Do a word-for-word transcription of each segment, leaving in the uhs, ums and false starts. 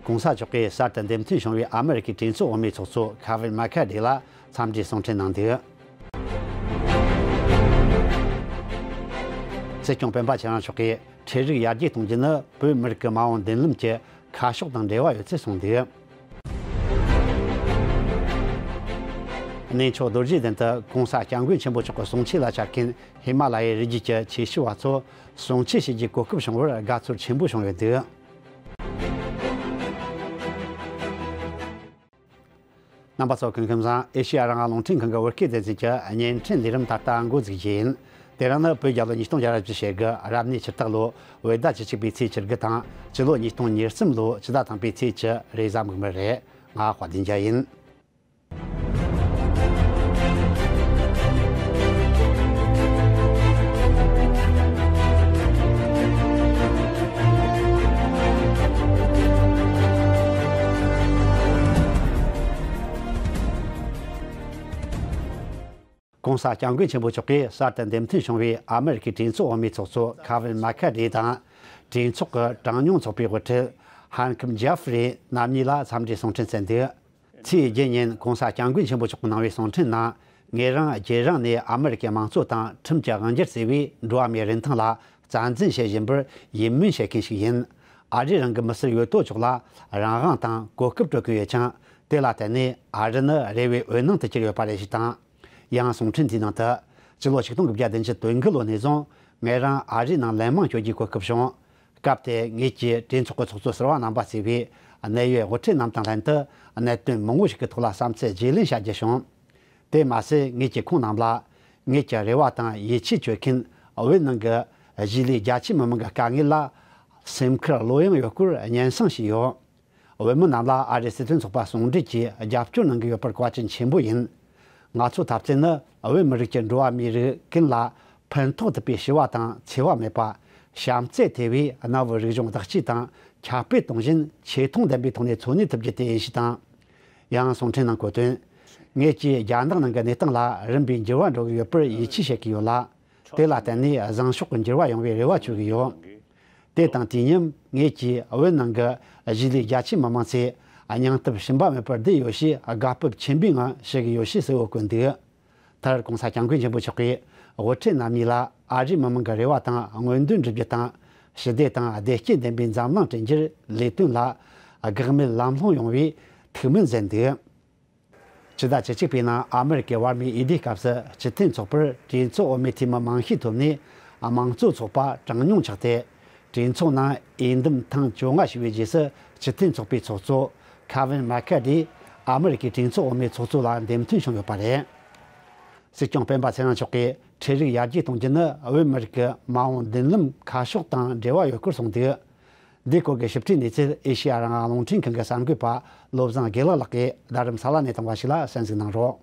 ༸གོང་ས་མཆོག་གིས་གསར་དུ་འདེམས་ཐོན་བྱུང་བའི་ཨ་མི་རི་ཀའི་གྲོས་ཚོགས་འོས་མིའི་ཚོགས་གཙོ་ཁ་ཝིན་མེ་ཁ་ཌི་ལ་འཚམས་འདྲིའི་གསུང་འཕྲིན་གནང་འདུག་སྲིད་སྐྱོང་སྤེན་པ་ཚེ་རིང་མཆོག་གིས་ཁྲལ་རིགས་ཡར་རྒྱས་གཏོང་རྒྱུ་ནི་བོད་མི་རིགས་ཀྱི་མ་འོངས་མདུན་ལམ་གྱི་ཁ་ཕྱོགས་དང་འབྲེལ་བ་ཡོད་ཚུལ་གསུངས་འདུག་གནས་མཆོག་རྡོ་རྗེ་གདན་དུ་༸གོང་ས་༸སྐྱབས་མགོན་ཆེན་པོ་མཆོག་གི་གསུང་ཆོས་ལ་བཅར་མཁན་ཧི་མ་ལ་ཡའི་རི་རྒྱུད་ཀྱི་ཆོས་ཞུ་བ་ཚོ་གསུང་ཆོས་བྱེད་རྒྱུའི་གོ་སྐབས་བྱུང་བར་དགའ་ཚོར་ཆེན་པོ་བྱུང་ཡོད་འདུག་རྣམ་པ་ཚོ་སྐུ་ཁམས་བཟང་། ཨེ་ཤེ་ཡ་རང་དབང་རླུང་འཕྲིན་ཁང་གི་བོད་སྐད་སྡེ་ཚན་གྱི་བརྙན་འཕྲིན་ལས་རིམ་ད་ལྟ་འགོ་འཛུགས་རྒྱུ་ཡིན། དེ་རིང་ནི་བོད་རྒྱལ་ལོ་ཉིས་སྟོང་བརྒྱ་ར་བཅུ་ཞེ་དགུ་རབ་གནས་ཆུ་སྟག་ལོ་བོད་ཟླ་བཅུ་གཅིག་པའི་ཚེས་བཅུ་དགུ་དང་། སྤྱི་ལོ་ཉིས་སྟོང་ཉེར་གསུམ་ལོ་ཕྱི་ཟླ་དང་པོའི་ཚེས་བཅུ་རེས་གཟའ་མིག་དམར་རེད། ང་དཔལ་ལྡན་རྒྱལ་ཡིན། ༸གོང་ས་༸སྐྱབས་མགོན་ཆེན་པོ་མཆོག་གིས་གསར་དུ་འདེམས་ཐོན་བྱུང་བའི་ཨ་མི་རི་ཀའི་གྲོས་ཚོགས་འོས་མིའི་ཚོགས་གཙོ་ཁ་ཝིན་མེ་ཁ་ཌི་དང་། གྲོས་ཚོགས་ཀྱི་གྲངས་ཉུང་ཚོགས་པའི་དབུ་ཁྲིད་ཧན་ཁིམ་ཇེ་ཧྥི་རི་རྣམ་གཉིས་ལ་འཚམས་འདྲིའི་གསུང་འཕྲིན་བསྩལ་འདུག་ཚེས་བརྒྱད་ཉིན་༸གོང་ས་༸སྐྱབས་མགོན་ཆེན་པོ་མཆོག་གིས་གནང་བའི་གསུང་འཕྲིན་ནང་། ངེད་རང་རྒྱུན་རིང་ནས་ཨ་མི་རི་ཀའི་དམངས་གཙོ་དང་ཁྲིམས་ཀྱི་དབང་སྒྱུར་ཟེར་བའི་འགྲོ་བ་མིའི་རིན་ཐང་ལ་རྩ་འཛིན་བྱེད་བཞིན་པར་ཡིད་སྨོན་བྱེད་མཁན་ཞིག་ཡིན། ཨ་རིའི་རང་གི་མི་སེར་ཡོད་དོ་ཅོག་ལ་རང་དབང་དང་གོ་སྐབས་སྤྲོད་ཀྱི་ཡོད་ཀྱང་། དེ་ལ་བརྟེན་ནས་ཨ་རི་ནི་རེ་བའི་འོད་སྣང་དུ་གྱུར་ཡོད་པ་རེད་ཞེས་དང་། ཡང་གསུང་འཕྲིན་དེའི་ནང་དུ། སྤྱི་ལོ་ཆིག་སྟོང་དགུ་བརྒྱ་བདུན་ཅུ་དོན་དགུ་ལོ་ནས་བཟུང་ངེད་རང་ཨ་རིའི་ནང་ལན་མང་སྐྱོན་གྱི་གོ་སྐབས་བྱུང་། སྐབས་དེར་ངེད་ཀྱིས་གྲོས་ཚོགས་ཀྱི་ཚོགས་གཙོ་ཟུར་པ་རྣམ་པ་གཙོས་པའི་གནད་ཡོད་དབུ་ཁྲིད་རྣམས་དང་ལྷན་དུ་གནད་དོན་མང་བོ་ཞིག་གི་ཐོག་ལ་བསམ་ཚུལ་བརྗེ་ལེན་བྱ་རྒྱུ་བྱུང་། དེ་མ་ཟད་ངེད་ཀྱིས་ཁོང་རྣམས་ལ་ངེད་ཀྱི་རེ་བ་དང་ཡིད་ཆེས་བཅོལ་མཁན་བོད་ནང་གི་གཞིས་ལུས་རྒྱ་ཆེ་མི་མང་གི་དཀའ་ངལ་ལ་སེམས་ཁུར་བློ་གཡེང་ཡོད་སྐོར་སྙན་སེང་ཞུས་ཡོད། བོད་མི་རྣམས་ལ་ཨ་རིའི་སྲིད་དོན་ཚོགས་པ་ཟུང་འབྲེལ་གྱིས་རྒྱབ་སྐྱོར་གནང་གི་ཡོད་པར་བཀའ་དྲིན་ཆེན་པོ་ཡིན། ང་ཚོའི་འཐབ་རྩོད་ནི་བོད་མི་རིགས་ཀྱི་འགྲོ་བ་མིའི་རིགས་ཀུན་ལ་ཕན་ཐོགས་ཐུབ་པའི་བྱ་བ་དང་འཚེ་བ་མེད་པ། བྱམས་བརྩེ་ཐེ་བའི་གནའ་བོའི་རིག་གཞུང་བདག་གཅེས་དང་ཁྱབ་སྤེལ་གཏོང་བཞིན་ཆེ་མཐོང་ལྡན་པའི་ཐོག་ནས་འཚོ་གནས་ཐུབ་རྒྱུ་དེ་ཡིན་ཞེས་དང་། ཡང་གསུང་འཕྲིན་ནང་འཁོད་དོན། ངེད་ཀྱིས་རྒྱ་ནག་ནང་གི་གནས་སྟངས་ལ་རིམ་པས་འགྱུར་བ་འགྲོ་གི་ཡོད་པར་ཡིད་ཆེས་བྱེད་ཀྱི་ཡོད་ལ། དེ་ལ་བརྟེན་ནས་བཟང་ཕྱོགས་ཀྱི་འགྱུར་བ་ཡོང་བའི་རེ་བ་བཅོལ་གྱི་ཡོད། དེ་དང་དུས་མཉམ་ངེད་ཀྱིས་བོད་ནང་གི་གཞིས་ལུས་རྒྱ་ཆེ་མི་མང་ཚོས་སྙིང་སྟོབས་ཞུམ་པ་མེད་པར་བསྡད་ཡོད་ཞེས་དགའ་སྤོབས་ཆེན་པོའི་ངང་ཞུ་གི་ཡོད་ཞེས་གསལ་བོ་བཀོད་འདུག་མཐར་༸གོང་ས་༸སྐྱབས་མགོན་ཆེན་པོ་མཆོག་གིས་དབུ་ཁྲིད་རྣམ་གཉིས་ལ་ཨ་རིའི་མི་མང་གི་རེ་བ་དང་མངོན་འདོད་འགྲུབ་རྒྱུ་དང་། ཞི་བདེ་དང་བདེ་སྐྱིད་ལྡན་པའི་འཛམ་གླིང་བསྐྲུན་རྒྱུར་ལས་དོན་ལ་འགག་མེད་ལམ་ལྷོང་ཡོང་བའི་ཐུགས་སྨོན་མཛད་འདུག་ཕྱི་ཟླ་བཅུ་གཅིག་པའི་ནང་ཨ་མི་རི་ཀའི་བར་མའི་འོས་བསྡུའི་སྐབས་སུ་སྤྱི་མཐུན་ཚོགས་པར་གྲོས་ཚོགས་འོས་མི་འཐུས་མི་མང་ཤོས་ཐོབ་ནས་དམངས་གཙོ་ཚོགས་པ་གྲངས་ཉུང་ཆགས་ཏེ། གྲོས་ཚོགས་ནང་འོས་འདེམས་ཐེངས་བཅོ་ལྔ་བྱས་པའི་རྗེས་སུ་སྤྱི་མཐུན་ཚོགས་པའི་ཚོགས་གཙོ་ཁ་ཝིན་མེ་ཁ་ཌི་ཨ་མི་རི་ཀའི་གྲོས་ཚོགས་འོས་མིའི་ཚོགས་གཙོ་ལ་འདེམས་ཐོན་བྱུང་ཡོད་པ་རེད། སྲིད་སྐྱོང་སྤེན་པ་ཚེ་རིང་མཆོག་གིས་ཁྲལ་རིགས་ཡར་རྒྱས་གཏོང་རྒྱུ་ནི་བོད་མི་རིགས་ཀྱི་མ་འོངས་མདུན་ལམ་ཁ་ཕྱོགས་དང་འབྲེལ་བ་ཡོད་སྐོར་གསུངས་འདུག་འདིའི་སྐོར་གྱི་ཞིབ་ཕྲའི་གནས་ཚུལ་ཨེ་ཤེ་ཡ་རང་དབང་རླུང་འཕྲིན་ཁང་གི་གསར་འགོད་པ་བློ་བཟང་དགེ་ལེགས་ལགས་ཀྱིས་རྡ་རམ་ས་ལ་ནས་བཏང་བ་ཞིག་ལ་གསན་གཟིགས་གནང་རོགས།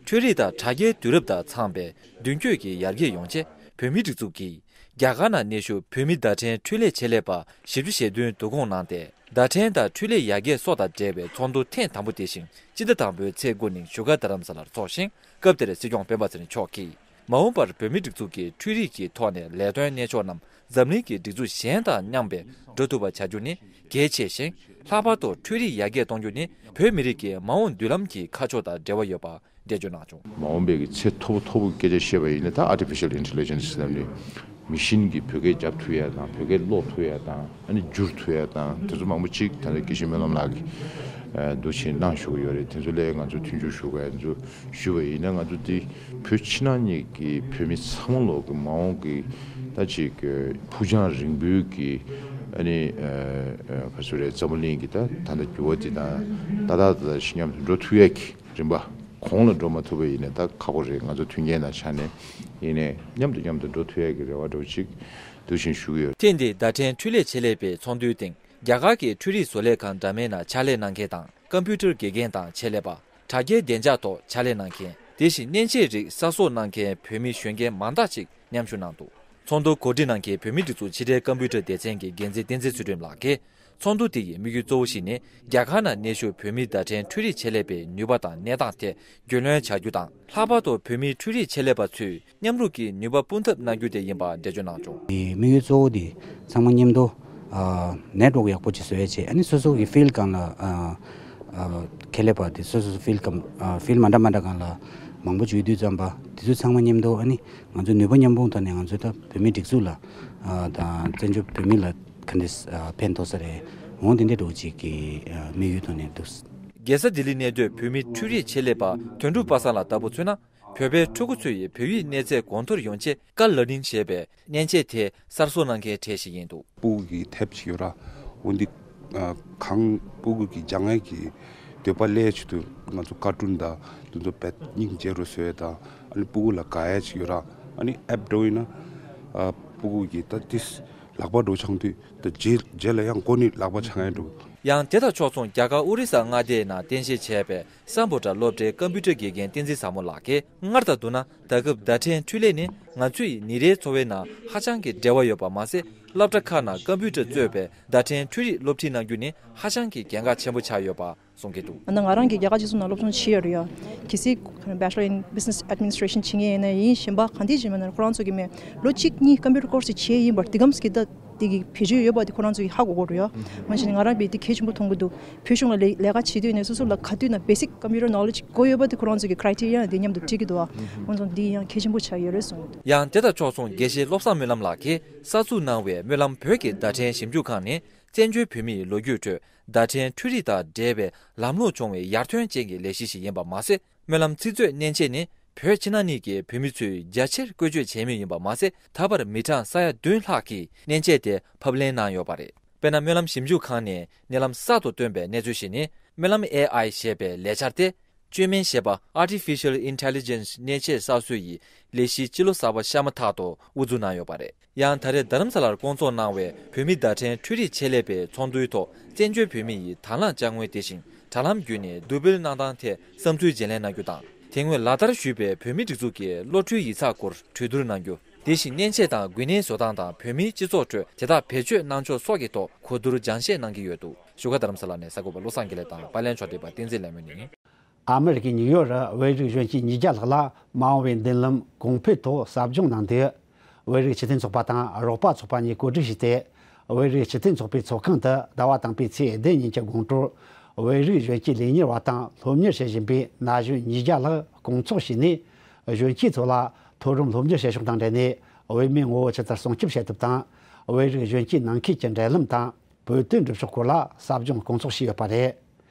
འཕྲུལ་རིག་དང་དྲ་རྒྱའི་དུས་རབས་དང་འཚམས་པའི་མདུན་སྐྱོད་ཀྱི་ཡར་རྒྱས་ཡོང་ཆེད་བོད་མིའི་སྒྲིག་འཛུགས་ཀྱིས་རྒྱ་གར་ནང་གནས་བཞུགས་བོད་མི་བརྡ་འཕྲིན་འཕྲུལ་ལས་ཆེད་ལས་པ་བཞི་བཅུ་ཞེ་བདུན་བསྡུ་སྐོང་གནང་སྟེ། བརྡ་འཕྲིན་དང་འཕྲུལ་ལས་ཡར་རྒྱས་སོགས་དང་འབྲེལ་བའི་ཚོགས་འདུ་ཐེངས་དང་པོ་དེ་བཞིན་སྤྱི་ཟླ་དང་པོའི་ཚེས་དགུ་ཉིན་བཞུགས་སྒར་རྡ་རམ་ས་ལར་འཚོགས་ཤིང་། སྐབས་དེར་སྲིད་སྐྱོང་སྤེན་པ་ཚེ་རིང་མཆོག་གིས། མ་འོངས་པར་བོད་མིའི་སྒྲིག་འཛུགས་ཀྱིས་འཕྲུལ་རིག་གི་ཐོག་ནས་ལས་དོན་གནས་ཕྱོགས་རྣམས་འཛམ་གླིང་གི་སྒྲིག་འཛུགས་གཞན་དང་མཉམ་པའི་འགྲོ་ཐུབ་པ་བྱ་རྒྱུ་ནི་གལ་ཆེ་ཞིང་། ལྷག་པར་དུ་འཕྲུལ་རིག་ཡར་རྒྱས་གཏོང་རྒྱུ་ནི་བོད་མི་རིགས་ཀྱི་མ་འོངས་མདུན་ལམ་གྱི་ཁ་ཕྱོགས་དང་འབྲེལ་བ་ཡོད་པ་འགྲེལ་བརྗོད་གནང་བྱུང་། མ་འོངས་པའི་གི་ཚད་མཐོ་པོ་མཐོ་པོ་སྐད་ཆ་བཤད་པ་ཡིན་ན། ད་Artificial Intelligence ཟེར་ནས་མི་ཤིན་གྱིས་བོད་སྐད་རྒྱབ་ཐུབ་ཡ་དང་། བོད་སྐད་ཀློག་ཐུབ་ཡ་དང་། ཨ་ནི་བསྒྱུར་ཐུབ་ཡ་དང་། དེ་ཚོ་མང་པོ་ཅིག་ད་ལྟ་དགེ་བཤེས་སྨོན་ལམ་ལགས་ཀྱིས་འདུག་བྱས་གནང་བཞུགས་ཡོད་རེད། དེ་ཚོ་ལ་ང་ཚོ་མཐུན་འགྱུར་ཞུ་དགོས་ཡ་དེ་ཚོ་ཞུ་བ་ཡིན་ན། ང་ཚོ་འདི་བོད་ཕྱི་ནང་གཉིས་ཀྱི་བོད་མི་ཚང་མ་ལོག་གི་མ་འོངས་ཀྱི་ད་ཅིག་ཕུགས་རྒྱང་རིང་པོའི་གི་ཨ་ནི་ག་ཚོད་རེད། འཛམ་བུ་གླིང་གི་ད་ད་ལྟ་འགྱུར་བ་འདི་དང་ད་ད་ད་ད་ཞི་མཉམ་དུ་འགྲོ་ཐུབ་ཡ་གི་རིམ་པ་གོང་ལ་འགྲོ་མ་ཐུབ་པ་ཡིན་ན་ད་ཁག་པོ་རེད། ང་ཚོ་མཐུན་རྐྱེན་དང་ཆ་ནས་ཡིན་ནའི་མཉམ་དུ་མཉམ་དུ་འགྲོ་ཐུབ་ཡ་གི་རེ་བ་འདྲ་བོ་ཅིག་འདུག་བཞིན་ཞུ་གི་ཡོད། ཐེངས་འདིའི་བརྡ་འཕྲིན་འཕྲུལ་ལས་ཆེད་ལས་པའི་ཚོགས་འདུའི་སྟེང་རྒྱ་གར་གྱི་འཕྲུལ་རིག་བཟོ་ལས་ཁང་འདྲ་མིན་ནང་ཕྱག་ལས་གནང་མཁན་དང་། ཀམ་པུ་ཊར་དགེ་རྒན་དང་ཆེད་ལས་པ། དྲ་རྒྱའི་བདེ་འཇགས་ཐོག་ཕྱག་ལས་གནང་མཁན། དེ་བཞིན་མཉེན་ཆས་རིགས་གསར་བཟོ་གནང་མཁན་བོད་མི་གཞོན་སྐྱེས་མང་དག་ཅིག་མཉམ་ཞུགས་གནང་འདུག་ཚོགས་འདུ་གོ་སྒྲིག་གནང་མཁན་བོད་མིའི་སྒྲིག་འཛུགས་ཕྱི་དྲིལ་ཀམ་པུ་ཊར་སྡེ་ཚན་གྱི་འགན་འཛིན་བསྟན་འཛིན་ཚུལ་ཁྲིམས་ལགས་ཀྱིས། ཚོགས་འདུ་དེ་ཡི་དམིགས་ཡུལ་གཙོ་བོ་ཞིག་ནི། རྒྱ་གར་ནང་གནས་བཞུགས་བོད་མིའི་བརྡ་འཕྲིན་འཕྲུལ་རིག་ཆེད་ལས་པའི་ནུས་པ་དང་གནས་སྟངས་ཐད་རྒྱུས་ལོན་བྱ་རྒྱུ་དང་། ལྷག་པར་དུ་བོད་མིའི་འཕྲུལ་རིག་ཆེད་ལས་པ་ཚོས་མཉམ་རུབ་ཀྱིས་ནུས་པ་སྤུངས་ཐབས་གནང་རྒྱུ་དེ་ཡིན་པ་འགྲེལ་བརྗོད་གནང་བྱུང་། དམིགས་ཡུལ་གཙོ་བོ་དེ་ཚང་མ་མཉམ་དུ་ ཨ་ནེཊ་ཝོག་ཡག་པོ་ཅིག་བཟོ་ཡ་བྱས། ཨ་ནི་སོ་སོ་གི་ཕིལ་སྒང་ལ་ཨ་ཨ་ཁེ་ལས་པ་དེ་སོ་སོ་ཕིལ་སྒང་ཨ་ཕིལ་མ་འདྲ་མ་འདྲ་སྒང་ལ་མང་པོ་ཅིག་ཡོད་དུས་ཙམ་པ་དེ་ཚོ་ཚང་མ་མཉམ་དུ་ཨ་ནི་ང་ཚོ་ནུས་པ་མཉམ་སྤུངས་ཐོག་ནས་ང་ཚོ་ད་བོད་མིའི་སྒྲིག་འཛུགས་ལ་ཨ་དང་བཙན་བྱོལ་བོད་མི་ལ་ག་འདྲས་ཨ་ཕན་ཐོགས་ས་རེད། འོང་དེ་འདྲས་འགྲོ་ཅིག་གི་ཨ་དམིགས་ཡུལ་ཐོག་ནས་འདུག་རྒྱལ་ས་ལྡི་ལི་གནས་སྡོད་བོད་མི་འཕྲུལ་རིག་ཆེད་ལས་པ་དོན་གྲུབ་པ་སངས་ལགས་ལྟ་བུ་མཚོན་ན། བོད་པའི་ཕྲུ་གུ་ཚོ་ཡིས་བོད་ཡིག་གནས་ཚད་གོང་མཐོར་ཡོང་ཆེད་ཀ་ལར་ནིང་ཞེས་པའི་མཉེན་ཆས་དེ་གསར་བཟོ་གནང་མཁན་གྲས་ཤིག་ཡིན་འདུག་སྤུ་གུ་གི་དེབ་ཅིག་ཡོད་ར། འོ་འདི་ཨ་གང་སྤུ་གུ་གི་སྦྱང་ཡས་ཀྱི་འདོད་པ་སླེབས་ཆེད་དུ་ང་ཚོ་ཀར་ཊུན་དང་དེ་ཚོ་བེད་སྙིང་རྗེ་རུ་བཟོ་ཡས་དང་། ཨ་ནི་སྤུ་གུ་ལ་དགའ་ཡས་ཅིག་ཡོད་ར། ཨ་ནི་ཨེབ་འགྲོ་ཡིན་ན་ཨ་སྤུ་གུ་གི་ད་ཏིས་ལག་པ་འགྲོ་ཆང་དུས་ད་རྗེས་རྗེས་ལ་ཡང་མགོ་ནི་ལག་པ་ཆང་ཡས་འགྲོ། ཡང་དེ་དང་ཕྱོགས་མཚུངས་རྒྱ་གར་ཨོ་རི་ས་མངའ་སྡེའི་ནང་རྟེན་གཞི་བྱས་པའི་སམ་བྷོ་ཊ་སློབ་གྲྭའི་ཀམ་པུ་ཊར་དགེ་རྒན་བསྟན་འཛིན་བཟང་མོ་ལགས་ཀྱིས་སྔར་དང་བསྡུར་ན་ད་སྐབས་བརྡ་འཕྲིན་འཕྲུལ་ལས་ནི་ང་ཚོའི་ཉིན་རེའི་འཚོ་བའི་ནང་ཧ་ཅང་གི་འབྲེལ་བ་ཡོད་པ་མ་ཟད། སློབ་གྲྭ་ཁག་ནང་ཀམ་པུ་ཊར་གཙོས་པའི་བརྡ་འཕྲིན་འཕྲུལ་རིག་སློབ་ཁྲིད་གནང་རྒྱུ་ནི་ཧ་ཅང་གི་གལ་འགངས་ཆེན་པོ་ཆགས་ཡོད་པ་གསུང་གི་འདུག་ཨ་ནི་ང་རང་གིས་རྒྱ་གར་སྤྱི་ཚོགས་ནང་སློབ་སྦྱོང་བྱས་ཡོད་རེད་ཡ། གལ་སྲིད་Bachelor in Business Administration བྱེད་མཁན་ཡིན་ན་ཡིན། གཞན་པ་ག་འདྲས་བྱས་མིན་ན་ཁོ་རང་ཚོ་གིས་མེད་ལོ་གཅིག་གཉིས་ཀམ་པུ་ཊར་ཀོར་སི་བྱས་ཡིན་པར་དེ་གམ་སྐད་བརྡ་དེ་གི་བེད་སྤྱོད་ཡོད་པ་དེ་ཁོ་རང་ཚོ་གིས་ཧ་གོ་གོ་རེད་ཡ། ང་ཞིག་ནི་ང་རང་བས་དེ་གལ་ཆེན་པོ་མཐོང་གི་འདུག་བོད་གཞུང་ལ་ལས་ལས་ཀ་བྱེད་དུས་ནས་སོ་སོ་ལ་ག་དུས་ན་basic computer knowledge དགོས་ཡོད་པ་དེ་ཁོ་རང་ཚོ་གི་criteria དེ་མཉམ་དུ་བྲིས་ཀྱི་འདུག་ཨ། ཁོང་ཚོ་འདི་ཡང་གལ་ཆེན་པོ་ཆགས་ཡོད་རེད་གསུངས་འདུག་ཡང་དེ་དང་ཕྱོགས་མཚུངས་དགེ་བཤེས་བློ་བཟང་སྨོན་ལམ་ལགས་ཀྱིས་གསར་འཛུགས་གནང་བའི་སྨོན་ལམ་བོད་ཀྱི་བརྡ་འཕྲིན་ཞིབ་འཇུག་ཁང་ནི་བཙན་བྱོལ་བོད་མིའི་ལོ་རྒྱུས་ཁྲོད་བརྡ་འཕྲིན་འཕྲུལ་རིག་དང་འབྲེལ་བའི་ལམ་ལྷོང་བྱུང་བའི་ཡར་ཐོན་ཅན་གྱི་ལས་གཞི་ཞིག་ཡིན་པ་མ་ཟད། སྨོན་ལམ་ཚིག་མཛོད་མཉེན་ཆས་ནི་བོད་ཕྱི་ནང་གཉིས་ཀྱི་བོད་མི་ཚོས་རྒྱ་ཆེར་བཀོལ་སྤྱོད་བྱེད་མུས་ཡིན་པ་མ་ཟད། ད་བར་མི་གྲངས་ས་ཡ་བདུན་ལྷག་གིས་མཉེན་ཆས་དེ་ཕབ་ལེན་གནང་ཡོད་པ་རེད། དཔེར་ན། སྨོན་ལམ་ཞིབ་འཇུག་ཁང་ནས་ཉེ་ལམ་གསར་དུ་བཏོན་པའི་གནས་ཚུལ་ཞིག་ནི། སྨོན་ལམ་ཨེ་ཨའི་ཞེས་པའི་ལས་འཆར་ཏེ། བཅོས་མིན་ཞེས་པ་Artificial Intelligence མཉེན་ཆས་གསར་བཟོ་ཡི་ལས་གཞི་སྤྱི་ལོ་གསར་པ་ཤར་མ་ཐག་ཏུ་དབུ་འཛུགས་གནང་ཡོད་པ་རེད། ཡང་ད་རེས་རྡ་རམ་ས་ལར་བསྐོང་ཚོགས་གནང་བའི་བོད་མི་བརྡ་འཕྲིན་འཕྲུལ་རིག་ཆེད་ལས་པའི་ཚོགས་འདུའི་ཐོག་བཙན་བྱོལ་བོད་མི་ཡི་དང་བླངས་དཔྱ་དངུལ་དེ་བཞིན་དྲ་ལམ་བརྒྱུད་ནས་བསྡུ་སྤེལ་གནང་སྟངས་ཐད་བསམ་ཚུལ་བརྗེ་ལེན་གནང་རྒྱུ་དང་། དེ་སྔོན་ལ་དྭགས་ཞུས་པའི་བོད་མིའི་སྒྲིག་འཛུགས་ཀྱི་བློ་འཕྲུལ་ཡིག་ཚགས་སྐོར་གྲོས་བསྡུར་གནང་རྒྱུ། དེ་བཞིན་མཉེན་ཆས་དང་འགོས་ནད་བཟོ་སྟངས་དང་བོད་མིའི་སྤྱི་ཚོགས་ཁྲོད་དེ་དག་བེད་སྤྱོད་གནང་ཕྱོགས་སོགས་ཀྱི་ཐོག་གོ་བསྡུར་སྦྱང་བཤད་གནང་གི་ཡོད་འདུག་བཞུགས་སྒར་རྡ་རམ་ས་ལ་ནས་གསར་འགོད་པ་བློ་བཟང་དགེ་ལེགས་དང་པར་ལེན་ཕྱོགས་སྒྲིག་པ་བསྟན་འཛིན་ལས་མོན་ཡིན། ཨ་མི་རི་ཀའི་ནིའུ་ཡོག་རུ་བོད་རིགས་གཞོན་སྐྱེས་ཉིས་བརྒྱ་ལྷག་ལ་མ་འོངས་པའི་མདུན་ལམ་གོང་འཕེལ་ཐོག་ཟབ་སྦྱོང་གནང་འདུག་བོད་རིགས་སྤྱི་མཐུན་ཚོགས་པ་དང་རོགས་པ་ཚོགས་པ་གཉིས་གོ་སྒྲིག་བྱས་ཏེ། བོད་རིགས་སྤྱི་མཐུན་ཚོགས་པའི་ཚོགས་ཁང་དུ་ཟླ་བ་དང་པོའི་ཚེས་བདུན་ཉིན་གྱི་དགོང་དྲོར། བོད་རིགས་གཞོན་སྐྱེས་ལས་གཉེར་བ་དང་སློབ་གཉེར་བྱེད་བཞིན་པའི་ན་གཞོན་ཉིས་བརྒྱ་ལྷག་སྐོང་ཚོགས་བྱས་ནས། གཞོན་སྐྱེས་ཚོ་ལ་མཐོ་རིམ་སློབ་གཉེར་བྱེད་ཕྱོགས་དང་འབྲེལ་ནས་བོད་མིའི་ངོ་བོ་ཇི་ལྟར་སྲུང་སྐྱོབ་བྱེད་ཐབས་དང་། བོད་རིགས་གཞོན་སྐྱེས་ནང་ཁུལ་གྱི་འབྲེལ་ལམ་དང་། བོད་དོན་སྒྲུབ་ཕྱོགས་སྐོར་ལ་ཟབ་སྦྱོང་སྐོང་ཚོགས་བྱས་ཡོད་པ་རེད།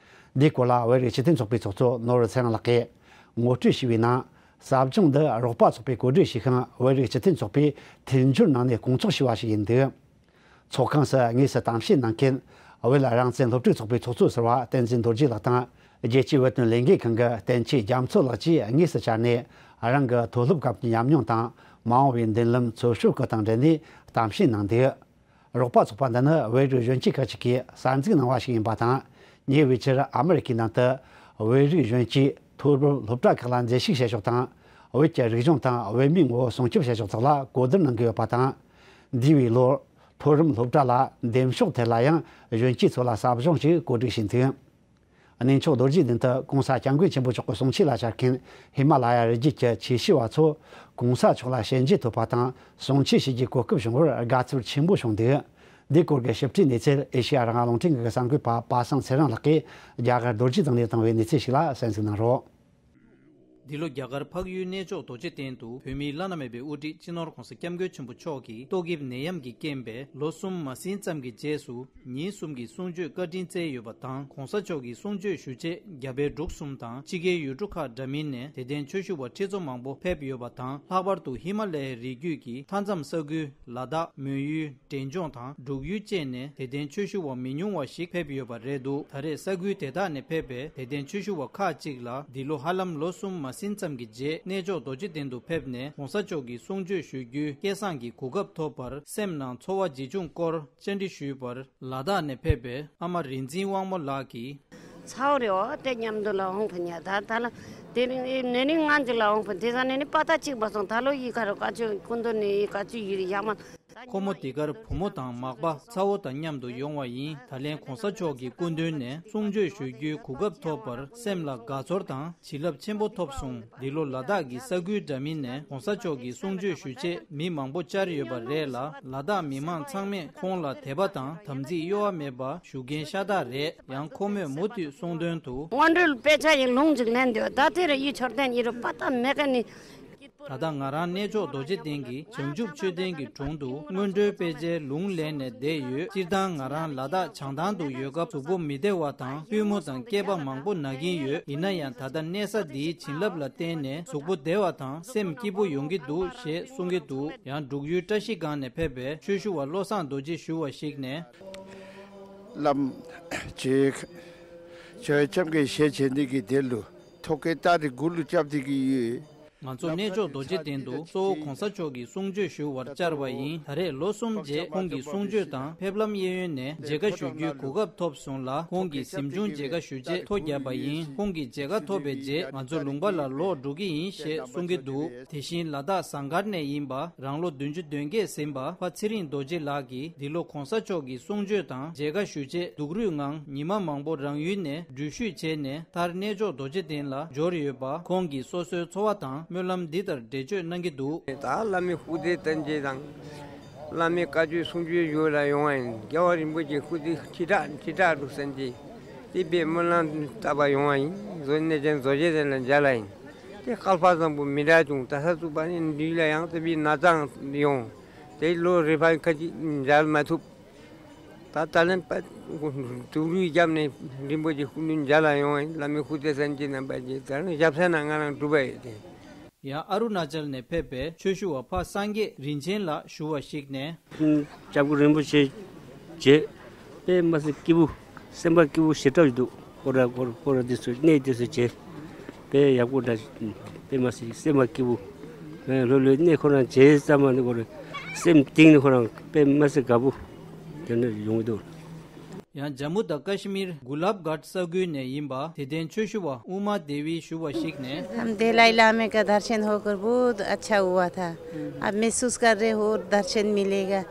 འདིའི་སྐོར་ལ་བོད་རིགས་སྤྱི་མཐུན་ཚོགས་པའི་ཚོགས་གཙོ་ནོར་བུ་ཚེ་རིང་ལགས་ཀྱིས་ངོ་སྤྲོད་ཞུས་པའི་ནང་། ཟབ་སྦྱོང་འདི་རོགས་པ་ཚོགས་པས་གོ་སྒྲིག་བྱས་ཤིང་། བོད་རིགས་སྤྱི་མཐུན་ཚོགས་པས་མཐུན་སྦྱོར་གནང་ནས་སྐོང་ཚོགས་བྱས་པ་ཞིག་ཡིན་འདུག་ཚོགས་ཁང་སུ་དངོས་སུ་གཏམ་བཤད་གནང་མཁན་བོད་རང་བཙན་སློབ་ཕྲུག་ཚོགས་པའི་ཚོགས་གཙོ་ཟུར་པ་བསྟན་འཛིན་རྡོ་རྗེ་ལགས་དང་། རྒྱལ་སྤྱིའི་བོད་དོན་ལས་འགུལ་ཁང་གི་བསྟན་ཆེ་རྒྱ་མཚོ་ལགས་བཅས་དངོས་སུ་བཅར་ནས། རང་གི་མཐོ་སློབ་སྐབས་ཀྱི་ཉམས་མྱོང་དང་། མ་འོངས་པའི་མདུན་ལམ་འཚོལ་ཕྱོགས་སྐོར་དང་འབྲེལ་ནས་གཏམ་བཤད་གནང་འདུག་རོགས་པ་ཚོགས་པ་འདི་ནི་བོད་རིགས་གཞོན་སྐྱེས་ཁག་ཅིག་གིས་གསར་འཛུགས་གནང་བ་ཞིག་ཡིན་པ་དང་། ཉེ་བའི་ཆར་ཨ་མི་རི་ཀའི་ནང་དུ་བོད་རིགས་གཞོན་སྐྱེས་མཐོ་རིམ་སློབ་གྲྭ་ཁག་ལ་མཛད་ཞུགས་བྱེད་ཕྱོགས་དང་། བོད་ཀྱི་རིག་གཞུང་དང་བོད་མིའི་ངོ་བོ་སྲུང་སྐྱོབ་བྱེད་ཕྱོགས་སོགས་ལ་གོ་བསྡུར་གནང་གི་ཡོད་པ་དང་། འདས་པའི་ལོར་མཐོ་རིམ་སློབ་གྲྭ་ལ་འདེམས་ཤོག་ཐད་ལ་ཡང་གཞོན་སྐྱེས་ཚོ་ལ་ཟབ་སྦྱོང་ཞིག་གོ་སྒྲིག་བྱས་འདུག་གནས་མཆོག་རྡོ་རྗེ་གདན་དུ་༸གོང་ས་༸སྐྱབས་མགོན་ཆེན་པོ་མཆོག་གི་གསུང་ཆོས་ལ་བཅར་མཁན་ཧི་མ་ལ་ཡ་རི་རྒྱུད་ཀྱི་ཆོས་ཞུ་བ་ཚོ།༸གོང་ས་མཆོག་ལ་ཞལ་མཇལ་ཐོབ་པ་དང་གསུང་ཆོས་ཞུ་རྒྱུའི་གོ་སྐབས་བྱུང་བར་དགའ་ཚོར་ཆེན་པོ་བྱུང་འདུག་འདིའི་སྐོར་གྱི་ཞིབ་ཕྲའི་གནས་ཚུལ་ཨེ་ཤེ་ཡ་རང་དབང་རླུང་འཕྲིན་ཁང་གི་གསར་འགོད་པ་པ་སངས་ཚེ་རིང་ལགས་ཀྱིས་རྒྱ་གར་རྡོ་རྗེ་གདན་ནས་བཏང་བའི་གནས་ཚུལ་ཞིག་ལ་གསན་གཟིགས་གནང་རོགས། འདི་ལོ་རྒྱ་གར་འཕགས་ཡུལ་གནས་མཆོག་རྡོ་རྗེ་གདན་དུ་བོད་མིའི་བླ་ན་མེད་པའི་དབུ་ཁྲིད་སྤྱི་ནོར་༸གོང་ས་༸སྐྱབས་མགོན་ཆེན་པོ་མཆོག་གིས་ཏོག་དབྱིབས་ནད་ཡམས་ཀྱི་རྐྱེན་པས་ལོ་གསུམ་མ་ཟིན་ཙམ་གྱི་རྗེས་སུ། ཉིན་གསུམ་གྱི་གསུང་ཆོས་བཀའ་དྲིན་སྩལ་ཡོད་པ་དང་། ༸གོང་ས་མཆོག་གིས་གསུང་ཆོས་ཞུ་ཆེད་རྒྱ་བལ་འབྲུག་གསུམ་དང་ཕྱི་རྒྱལ་ཡུལ་གྲུ་ཁག་འདྲ་མིན་ནས་དད་ལྡན་ཆོས་ཞུ་བ་ཁྲི་ཚོ་མང་པོ་ཕེབས་ཡོད་པ་དང་། ལྷག་པར་དུ་ཧི་མ་ལ་ཡའི་རི་རྒྱུད་ཀྱི་མཐའ་མཚམས་ས་ཁུལ་ལ་དྭགས། མོན་ཡུལ། འབྲས་ལྗོངས་དང་འབྲུག་ཡུལ་བཅས་ནས་དད་ལྡན་ཆོས་ཞུ་བ་མི་ཉུང་བ་ཞིག་ཕེབས་ཡོད་པ་རེད་འདུག་ད་རེས་ས་ཁུལ་དེ་དག་ནས་ཕེབས་པའི་དད་ལྡན་ཆོས་ཞུ་བ་ཁག་ཅིག་ལ་འདི་ལོ་ཧ་ལམ་ལོ་གསུམ་མ་ཟིན་ཙམ་གྱི་རྗེས་གནས་མཆོག་རྡོ་རྗེ་གདན་དུ་ཕེབས་ནས་༸གོང་ས་མཆོག་གི་གསུང་ཆོས་ཞུ་རྒྱུའི་སྐལ་བཟང་གི་གོ་སྐབས་ཐོབ་པར་སེམས་ནང་ཚོར་བ་ཇི་བྱུང་སྐོར་བཅར་འདྲི་ཞུས་པར། ལ་དྭགས་ནས་ཕེབས་པའི་ཨ་མ་རིག་འཛིན་དབང་མོ་ལགས་ཀྱིས། ཚའོ་རེ་འོ་དེ་མཉམ་དུ་ལ་འོང་ཕུ་ཉ་ད་ད་ལ་དེ་རིང་ཨེ་ནེ་ནིང་ང་ཚོ་ལ་འོང་ཕུ་དེ་ས་ནེ་ནི་པ་ད་གཅིག་པ་སོང་ད་ལོ་ཡི་ཁ་རུ་ཀ་ཅུ་ཀུན་ཏུ་ནི་ཡི་ཀ་ཅུ་ཡི་རི་ཡ་མ། ཁོ་མོ་འདི་གར་བུ་མོ་དང་མག་པ་ཚ་བོ་དང་མཉམ་དུ་ཡོང་བ་ཡིན། ད་ལན་གོང་ས་མཆོག་གི་སྐུ་མདུན་ནས་གསུང་ཆོས་ཞུ་རྒྱུའི་གོ་སྐབས་ཐོབ་པར་སེམས་ལ་དགའ་ཚོར་དང་བྱིན་རླབས་ཆེན་པོ་ཐོབ་སོང་། འདི་ལོ་ལ་དྭགས་ཀྱི་ས་ཁུལ་འདྲ་མིན་ནས་གོང་ས་མཆོག་གི་གསུང་ཆོས་ཞུ་ཆེད་མི་མང་པོ་བཅར་ཡོད་པ་རེད་ལ། ལ་དྭགས་མི་མང་ཚང་མས་ཁོང་ལ་དད་པ་དང་དམ་ཚིག་གཡོ་བ་མེད་པ་ཞུ་མཁན་ཤ་སྟག་རེད། ཡང་ཁོ་མོས་མུ་མཐུད་གསུང་དོན་དུ། སྔོན་འགྲོའི་དཔེ་ཆ་ཡི་ལུང་ཅིག་ལེན་འདོད། ད་དེར་ཡུལ་མཆོད་རྟེན་ཡི་རུ་པ་ཏ་མེ་ཀ་ནི། ད་ལྟ་ང་རང་གནས་མཆོག་རྡོ་རྗེ་གདན་གྱི་བྱང་ཆུབ་མཆོད་རྟེན་གྱི་དྲུང་དུ་སྔོན་འགྲོའི་དཔེ་ཆའི་ལུང་ལེན་ནས་བསྡད་ཡོད། སྤྱིར་བཏང་ང་རང་ལ་དྭགས་བྱང་ཐང་དུ་ཡོད་སྐབས་གཟུགས་པོ་མི་བདེ་བ་དང་པུས་མོ་དང་སྐེད་པ་མང་པོ་ན་གིན་ཡོད། ཡིན་ན་ཡང་ད་ལྟ་གནས་ས་འདིའི་བྱིན་རླབས་ལ་བརྟེན་ནས་གཟུགས་པོ་བདེ་བ་དང་སེམས་སྐྱིད་པོ་ཡོང་གི་འདུག་ཞེས་གསུང་གི་འདུག་ཡང་འབྲུག་ཡུལ་བཀྲ་ཤིས་སྒང་ནས་ཕེབས་པའི་ཆོས་ཞུ་བ་བློ་བཟང་རྡོ་རྗེ་ཞུ་བ་ཞིག་ནས། བླམ་ཆོས་ཆོས་ཁྱབ་ཀྱི་ཞལ་བྱེད་འདི་གི་དེ་ལུ་ཐོག་ཁའི་རྟ་རི་གུ་ལུ་བཅབ་སྟེ་གི་ཡོད། ང་ཚོ་གནས་མཆོག་རྡོ་རྗེ་གདན་དུ་གཙོ་བོ་གོང་ས་མཆོག་གི་གསུང་ཆོས་ཞུ་བར་བཅར་བ་ཡིན། ད་རེས་ལོ་གསུམ་རྗེས་ཁོང་གི་གསུང་ཆོས་དང་ཕེབས་ལམ་གཡས་གཡོན་ནས་མཇལ་ཁ་ཞུ་རྒྱུའི་གོ་སྐབས་ཐོབ་སོང་ལ། ཁོང་གི་གཟིམ་ཆུང་མཇལ་ཁ་ཞུ་ཆེད་ཐོ་བརྒྱབ་པ་ཡིན། ཁོང་གི་མཇལ་ཁ་ཐོབ་པའི་རྗེས་ང་ཚོ་ལུང་པ་ལ་ལོག་འགྲོ་གི་ཡིན་ཞེས་གསུང་གི་འདུག་དེ་བཞིན་ལ་དྭགས་ཟངས་དཀར་ནས་ཡིན་པ་རང་ལོ་བདུན་ཅུ་དོན་བརྒྱད་ཟིན་པ་ཕ་ཚེ་རིང་རྡོ་རྗེ་ལགས་ཀྱིས་འདི་ལོ་གོང་ས་མཆོག་གི་གསུང་ཆོས་དང་མཇལ་ཁ་ཞུ་ཆེད་སྡུག་རུས་ངང་ཉི་མ་མང་པོ་རང་ཡུལ་ནས་འགྲུལ་བཞུད་བྱས་ནས་མཐར་གནས་མཆོག་རྡོ་རྗེ་གདན་ལ་འབྱོར་ཡོད་པ། ཁོང་གིས་སོ་སོའི་འཚོ་བ་དང་སྨོན་ལམ་འདི་ལྟར་འགྲེལ་བརྗོད་གནང་གི་འདུག་ད་བླ་མའི་སྐུ་ཚེ་བརྟན་ཅིང་དང་། བླ་མའི་བཀའ་ཆོས་གསུང་ཆོས་ཞུ་ལ་ཡོང་བ་ཡིན། རྒྱལ་བ་རིན་པོ་ཆེའི་སྐུ་ཚེ་ཁྲི་ཕྲག་ཁྲི་ཕྲག་ཏུ་གསན་ཅིང་། དེ་པའི་སྨོན་ལམ་བཏབ་པ་ཡོང་བ་ཡིན། གཟུགས་གནས་ཆེན་རྡོ་རྗེ་གདན་ལ་མཇལ་ལ་ཡིན། དེ་སྐལ་པ་བཟང་པོ་མི་འདྲ་བྱུང་། ད་ས་ཚུགས་པ་ནི་འདི་ལ་ཡང་དེ་པའི་ན་ཚ་ཡོང་། དེ་ལོ་རེ་ཕན་ཁ་ཅིག་མཇལ་མ་ཐུབ། ད་ད་ལན་པ་དུག་རུས་བརྒྱབ་ནས་རིན་པོ་ཆེ་སྐུ་མདུན་མཇལ་ལ་ཡོང་བ་ཡིན། བླ་མའི་སྐུ་ཚེ་བརྟན་ཅིང་རྣམ་པ་ཅིག་ད་ནི་ཞབས་སེ་ན་ང་རང་སྒྲུབ་པ་ཡོད་དེ། ཡང་ཨ་རུ་ན་ཅལ་ནས་ཕེབས་པའི་ཆོས་ཞུ་བ་ཕ་སངས་རྒྱས་རིན་ཆེན་ལགས་ཞུ་བ་ཞིག་ནས། སྐྱབས་མགོན་རིན་པོ་ཆེ་མཇལ། དཔེ་མ་སྲིད་སྐྱིད་པོ། སེམས་པ་སྐྱིད་པོ་ཞེ་དྲག་འདུག་ཁོ་ར་ཁོ་ར་ཁོ་ར་འདི་ཚོ་གནས་འདི་ཚོ་མཇལ། དཔེ་ཡག་པོ་འདྲ། དཔེ་མ་སྲིད་སེམས་པ་སྐྱིད་པོ། ལྷོད་ལྷོད་གནས་ཁོ་རང་མཇལ་ཙམ་མ་ནི་ཁོ་ར་སེམས་གཏིང་ནས་ཁོ་རང་དཔེ་མ་སྲིད་དགའ་པོ་དེ་འདྲ་ཡོང་གི་འདུག་ཡང་ཇམ་མུ་དང་ཀ་ཤི་མིར་གུ་ལབ་གྷཊ་ས་ཁུལ་ནས་ཡིན་པ་དད་ལྡན་ཆོས་ཞུ་བ་ཨུ་མ་དེ་བིས་ཞུ་བ་ཞིག་ནས། हम दलाई लामे का दर्शन होकर बहुत अच्छा हुआ था। अब महसूस कर रहे हो दर्शन मिलेगा।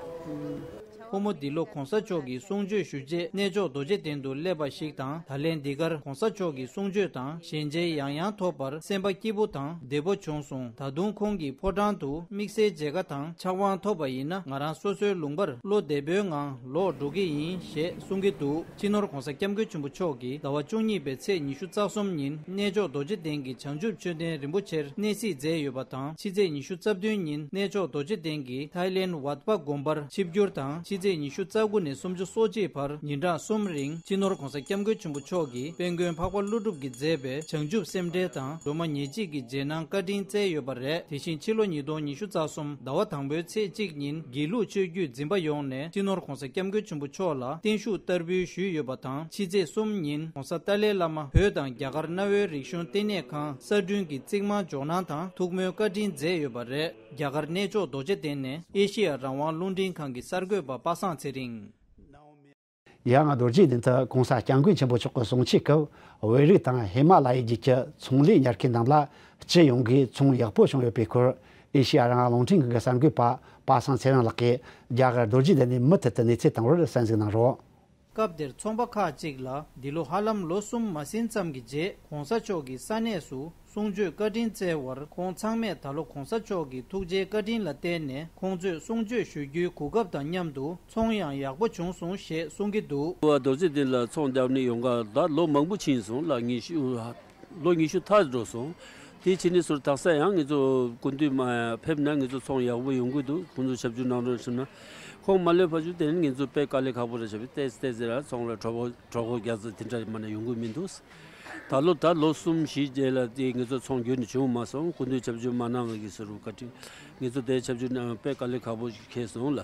ཁོ་མོ་འདི་ལོ་གོང་ས་མཆོག་གི་གསུང་ཆོས་ཞུ་ཆེད་གནས་མཆོག་རྡོ་རྗེ་གདན་དུ་སླེབས་པ་ཞིག་དང་། ད་ལན་འདི་གར་གོང་ས་མཆོག་གི་གསུང་ཆོས་དང་ཞལ་མཇལ་ཡང་ཡང་ཐོབ་པར་སེམས་པ་སྐྱིད་པོ་དང་བདེ་པོ་བྱུང་སོང་། ད་དུང་ཁོང་གི་ཕོ་བྲང་དུ་དམིགས་བསལ་མཇལ་ཁ་དང་ཕྱག་དབང་ཐོབ་པ་ཡིན་ན། ང་རང་སོ་སོའི་ལུང་པར་བློ་བདེ་པོའི་ངང་ལོག་འགྲོ་གི་ཡིན་ཞེས་གསུང་གི་འདུག་སྤྱི་ནོར་༧གོང་ས་༧སྐྱབས་མགོན་ཆེན་པོ་མཆོག་གིས་ཟླ་བ་བཅུ་གཉིས་པའི་ཚེས་ཉི་ཤུ་རྩ་གསུམ་ཉིན་གནས་མཆོག་རྡོ་རྗེ་གདན་གྱི་བྱང་ཆུབ་མཆོད་རྟེན་རིན་པོ་ཆེར་གནས་གཟིགས་མཛད་ཡོད་པ་དང་། ཕྱི་ཚེས་ཉི་ཤུ་རྩ་བདུན་ཉིན་གནས་མཆོག་རྡོ་རྗེ་གདན་གྱི་ཐའི་ལེན་ཝཱད་པ་དགོན་པར་ཆིབས་བསྒྱུར་དང་། ཕྱི་ཚེས་ཉི་ཤུ་རྩ་དགུ་ནས་སུམ་ཅུ་སོ་གཅིག་བར་ཉིན་གྲངས་གསུམ་རིང་སྤྱི་ནོར་༧གོང་ས་༧སྐྱབས་མགོན་ཆེན་པོ་མཆོག་གིས་དཔལ་མགོན་འཕགས་པ་ཀླུ་སྒྲུབ་ཀྱིས་མཛད་པའི་བྱང་ཆུབ་སེམས་འགྲེལ་དང་སྒྲོལ་མ་ཉེར་གཅིག་གི་རྗེས་གནང་བཀའ་དྲིན་སྩལ་ཡོད་པ་རེད། དེ་བཞིན་ཕྱི་ལོ་ཉིས་སྟོང་ཉི་ཤུ་རྩ་གསུམ་ཟླ་བ་དང་པོའི་ཚེས་གཅིག་ཉིན་དགེ་ལུགས་ཆོས་བརྒྱུད་འཛིན་པ་ཡོངས་ནས་སྤྱི་ནོར་༧གོང་ས་༧སྐྱབས་མགོན་ཆེན་པོ་མཆོག་ལ་བརྟན་བཞུགས་བསྟར་འབུལ་ཞུས་ཡོད་པ་དང་། ཕྱི་ཚེས་གསུམ་ཉིན་༧གོང་ས་ཏཱ་ལའི་བླ་མ་བོད་དང་རྒྱ་གར་གནའ་བོའི་རིག་གཞུང་ལྟེ་གནས་ཁང་གསར་སྐྲུན་གྱི་རྩིག་རྨང་འཇོག་གནང་དང་ཐུགས་སྨོན་བཀའ་དྲིན་མཛད་ཡོད་པ་རེད། རྒྱ་གར་གནས་མཆོག་རྡོ་རྗེ་གདན་ནས་ཨེ་ཤེ་ཡ་རང་དབང་རླུང་འཕྲིན་ཁང་གི་གསར་འགོད་པ་པ་སངས་ཚེ་རིང་། ཡང་རྡོ་རྗེ་གདན་དུ་གོང་ས་༧སྐྱབས་མགོན་ཆེན་པོ་མཆོག་གི་གསུང་ཆོས་སྐབས་བོད་རིགས་དང་ཧི་མ་ལ་ཡའི་རྒྱུད་ཀྱི་ཚོང་ལས་གཉེར་མཁན་རྣམས་ལ་སྤྱི་ཡོངས་ཀྱི་ཚོང་ཡག་པོ་བྱུང་ཡོད་པའི་སྐོར་ཨེ་ཤེ་ཡ་རང་དབང་རླུང་འཕྲིན་ཁང་གི་གསར་འགོད་པ་པ་སངས་ཚེ་རིང་ལགས་ཀྱིས་རྒྱ་གར་རྡོ་རྗེ་གདན་ནས་མུ་མཐུད་དུ་གནས་ཚུལ་བཏང་བར་གསན་གཟིགས་གནང་རོགས། སྐབས་དེར་ཚོང་པ་ཁག་ཅིག་ལ་འདི་ལོ་ཧ་ལམ་ལོ་གསུམ་མ་ཟིན་ཙམ་གྱི་རྗེས་གོང་ས་མཆོག་གིས་ས་གནས་སུ་གསུང་ཆོས་བཀའ་དྲིན་སྩལ་བར། ཁོང་ཚང་མས་ད་ལོ་གོང་ས་མཆོག་གི་ཐུགས་རྗེའི་བཀའ་དྲིན་ལ་བརྟེན་ནས་ཁོང་ཚོས་གསུང་ཆོས་ཞུ་རྒྱུའི་གོ་སྐབས་དང་མཉམ་དུ་ཚོང་ཡང་ཡག་པོ་བྱུང་སོང་ཞེས་གསུང་གི་འདུག་ཨ་རྡོ་རྗེ་གདན་ལ་ཚོང་རྒྱག་ནས་ཡོང་ག་ད་ལོ་མང་པོ་ཕྱིན་སོང་ལ། ཉི་ཤུ་ལོ་ཉི་ཤུ་ཐལ་འགྲོ་སོང་། དེ་ཕྱི་ནས་ཟུར་དག་ས་ཡང་ངེད་ཚོ་སྐུ་མདུན་མ་ཕེབས་ན་ངེད་ཚོ་ཚོང་ཡག་པོ་ཡོང་གི་འདུག་ཁོང་ཚོ་ཞབས་ཞུ་གནང་རོགས་ཞུ་ན། ཁོང་མ་སླེབས་བར་དུ་དེ་ནི་ངེད་ཚོ་དཔེ་དཀའ་ལས་ཁག་པོ་རེད་བྱས་པས་ཏོག་ཙམ་ཏོག་ཙམ་ར་ཚོང་ལ་གྲོད་ཁོག་གྲོད་ཁོག་རྒྱག་ས་དེ་འདྲ་མ་ན་ཡོང་གི་མི་འདུག་ད་ལོ་ད་ལོ་གསུམ་བཞི་རྗེས་ལ་དེ་ངེད་ཚོ་ཚོང་རྒྱུན་ནས་བྱུང་མ་སོང་། སྐུ་མདུན་ཞབས་ཞུ་མ་གནང་བ་གི་ཟུར་བཀའ་དྲིན་ངེད་ཚོ་དེ་ཞབས་ཞུ་གནང་དཔེ་དཀའ་ལས་ཁག་པོ་ཞིག་འཁེལ་སོང་ལ།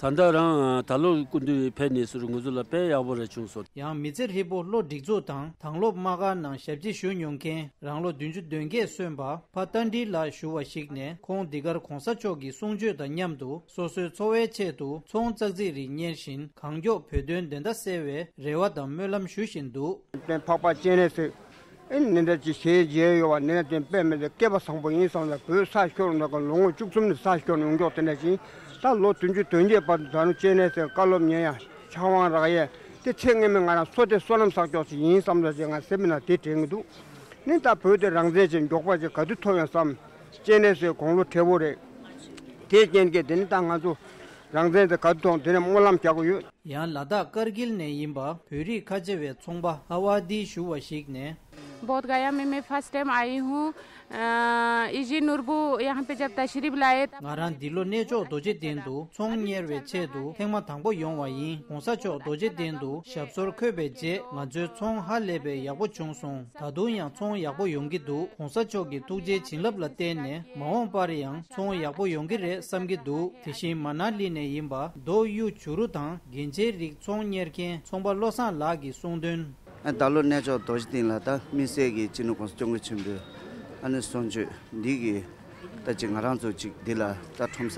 ད་ལྟ་རང་ད་ལོ་སྐུ་མདུན་ཕེབས་ནས་ཟུར་ངུ་ཚོ་ལ་དཔེ་ཡག་པོ་རེ་བྱུང་སོང་། ཡང་མི་ཚེ་ཧྲིལ་པོ་བློ་སྒྲིག་འཛུགས་དང་དྭང་སློབ་དམག་སྒར་ནང་ཞབས་ཕྱི་ཞུ་མྱོང་མཁན་རང་ལོ་བདུན་ཅུ་དོན་བརྒྱད་སོན་པ་ཕ་རྟ་མགྲིན་ལགས་ཞུ་བ་ཞིག་ནས་ཁོང་འདི་གར་གོང་ས་མཆོག་གི་གསུང་ཆོས་དང་མཉམ་དུ་སོ་སོའི་འཚོ་བའི་ཆེད་དུ་ཚོང་ཙག་ཙིག་རིགས་གཉེར་བཞིན་གང་མགྱོགས་བོད་དོན་བདེན་མཐའ་གསལ་བའི་རེ་བ་དང་སྨོན་ལམ་ཞུ་བཞིན་འདུག་དེ་འཕགས་པ་སྤྱན་རས་གཟིགས། ཨེ་ནི་འདྲ་ཅིག་ཞེས་མཇལ་ཡོད་པ་ནི་དེ་དཔེ་མེད་དེ་སྐལ་བ་བཟང་པོ་ཡིན་བསམ་ལ་བོད་ས་ཤོར་འདྲ་གི་ལོ་ངོ་བཅུ་གསུམ་ནས་ས་ཤོར་ཡོང་མགྱོགས་དེ་འདྲ་ཅིག་ ད་ལོ་བདུན་ཅུ་དོན་བརྒྱད་བར་དུ་ད་རུང་སྐྱེས་ནས་ཟེར་བཀའ་སློབ་ཉན་ཡ་ཕྱག་དབང་རག་ཡས་དེ་ཚེ་སྔ་མའི་ང་རང་བསོད་བདེ་བསོད་ནམས་བསགས་ཆོག་ཟེར་ཡིན་བསམ་ད་ཅེ་ང་སེམས་ནང་དེ་དྲན་གི་འདུག་ནི་ད་བོད་དེ་རང་བཙན་ཅིག་མགྱོགས་པ་ཅིག་ག་དུས་ཐོབ་ཡོང་བསམ། སྐྱེས་ནས་ཟེར་དགུང་ལོ་བགྲེས་པོ་རེད། དེའི་རྐྱེན་གྱིས་དེ་ནི་ད་ང་ཚོ་རང་བཙན་དེ་ག་དུས་ཐོབ་དེ་ནས་སྨོན་ལམ་རྒྱག་གི་ཡོད། ཡང་ལ་དྭགས་ཀར་གིལ་ནས་ཡིན་པ་བོད་རིགས་ཁ་ཆེ་བའི་ཚོང་པ་ཨ་ཝ་དི་ཞུ་བ་ཞིག་ནས། बहुत गया में मैं फर्स्ट टाइम आई हूँ। अ, इजी नूरबू यहाँ पे जब तशरीफ लाए। ང་རང་འདི་ལོ་གནས་མཆོག་རྡོ་རྗེ་གདན་དུ་ཚོང་གཉེར་བའི་ཆེད་དུ་ཐེངས་མ་དང་པོ་ཡོང་བ་ཡིན། གོང་ས་མཆོག་རྡོ་རྗེ་གདན་དུ་ཞབས་སོར་འཁོད་པའི་རྗེས་ང་ཚོའི་ཚོང་ཧ་ལས་པའི་ཡག་པོ་བྱུང་སོང་། ད་དུང་ཡང་ཚོང་ཡག་པོ་ཡོང་གི་འདུག་གོང་ས་མཆོག་གི་ཐུགས་རྗེའི་བྱིན་རླབས་ལ་བརྟེན་ནས་མ་འོངས་པར་ཡང་ཚོང་ཡག་པོ་ཡོང་གི་རེད་བསམ་གྱི་འདུག་དེ་བཞིན་མ་ན་ལི་ནས་ཡིན་པ་རྡོ་གཡུ་བྱུ་རུ་དང་རྒྱན་ཆའི་རིགས་ཚོང་གཉེར་མཁན་ཚོང་པ་བློ་བཟང་ལགས་ཀྱིས་གསུངས་དོན། ཨ་ད་ལོ་གནས་མཆོག་རྡོ་རྗེ་གདན་ལ་ད་དམིགས་བསལ་གྱི་སྤྱི་ནོར་༸གོང་ས་༸སྐྱབས་མགོན་ཆེན་པོའི་ཨ་ནི་གསུང་ཆོས་འདི་གི་ད་ཅིག་ང་རང་ཚོ་ཅིག་འདི་ལ་ད་ཁྲོམ་ས་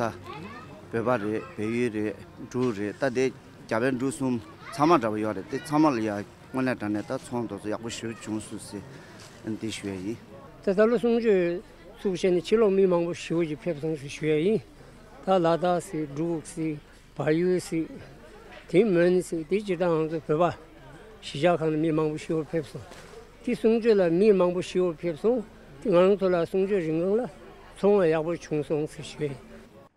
བོད་པ་རེད། བལ་ཡུལ་རེད། འབྲུག་རེད། ད་དེ་རྒྱ་བལ་འབྲུག་གསུམ་ཚང་མ་འདྲ་པོ་ཡོད་རེད། དེ་ཚང་མ་ལ་ཡ་དངོས་གནས་དྲང་གནས་ད་ཚོང་དེ་ཚོ་ཡག་པོ་ཞེ་པོ་བྱུང་སོང་ཟེར་འདི་ཞུ་ཡ་ཡིན། ད་ད་ལོ་གསུང་ཆོས་ཚུགས་བྱས་ནས་ཕྱི་ལོགས་མི་མང་པོ་ཞེ་པོ་ཅིག་ཕེབས་སོང་ཟེར་ཞུ་ཡ་ཡིན། ད་ལ་དྭགས་སི་འབྲུག་སི་བལ་ཡུལ་སི་དེ་མོན་སི་དེ་སྤྱིར་བཏང་ང་ཚོ་བོད་པ་གཞིས་ཆགས་ཁག་ནས་མི་མང་པོ་ཞེ་པོ་ཕེབས་སོང་། དེ་གསུང་ཆོས་ལ་མི་མང་པོ་ཞེ་པོ་ཕེབས་སོང་། དེ་ང་རང་ཚོ་ལ་གསུང་ཆོས་རིང་གང་ལ་ཚོང་ཡག་པོ་བྱུང་སོང་ཟེར་ཞུ་ཡ་ཡིན།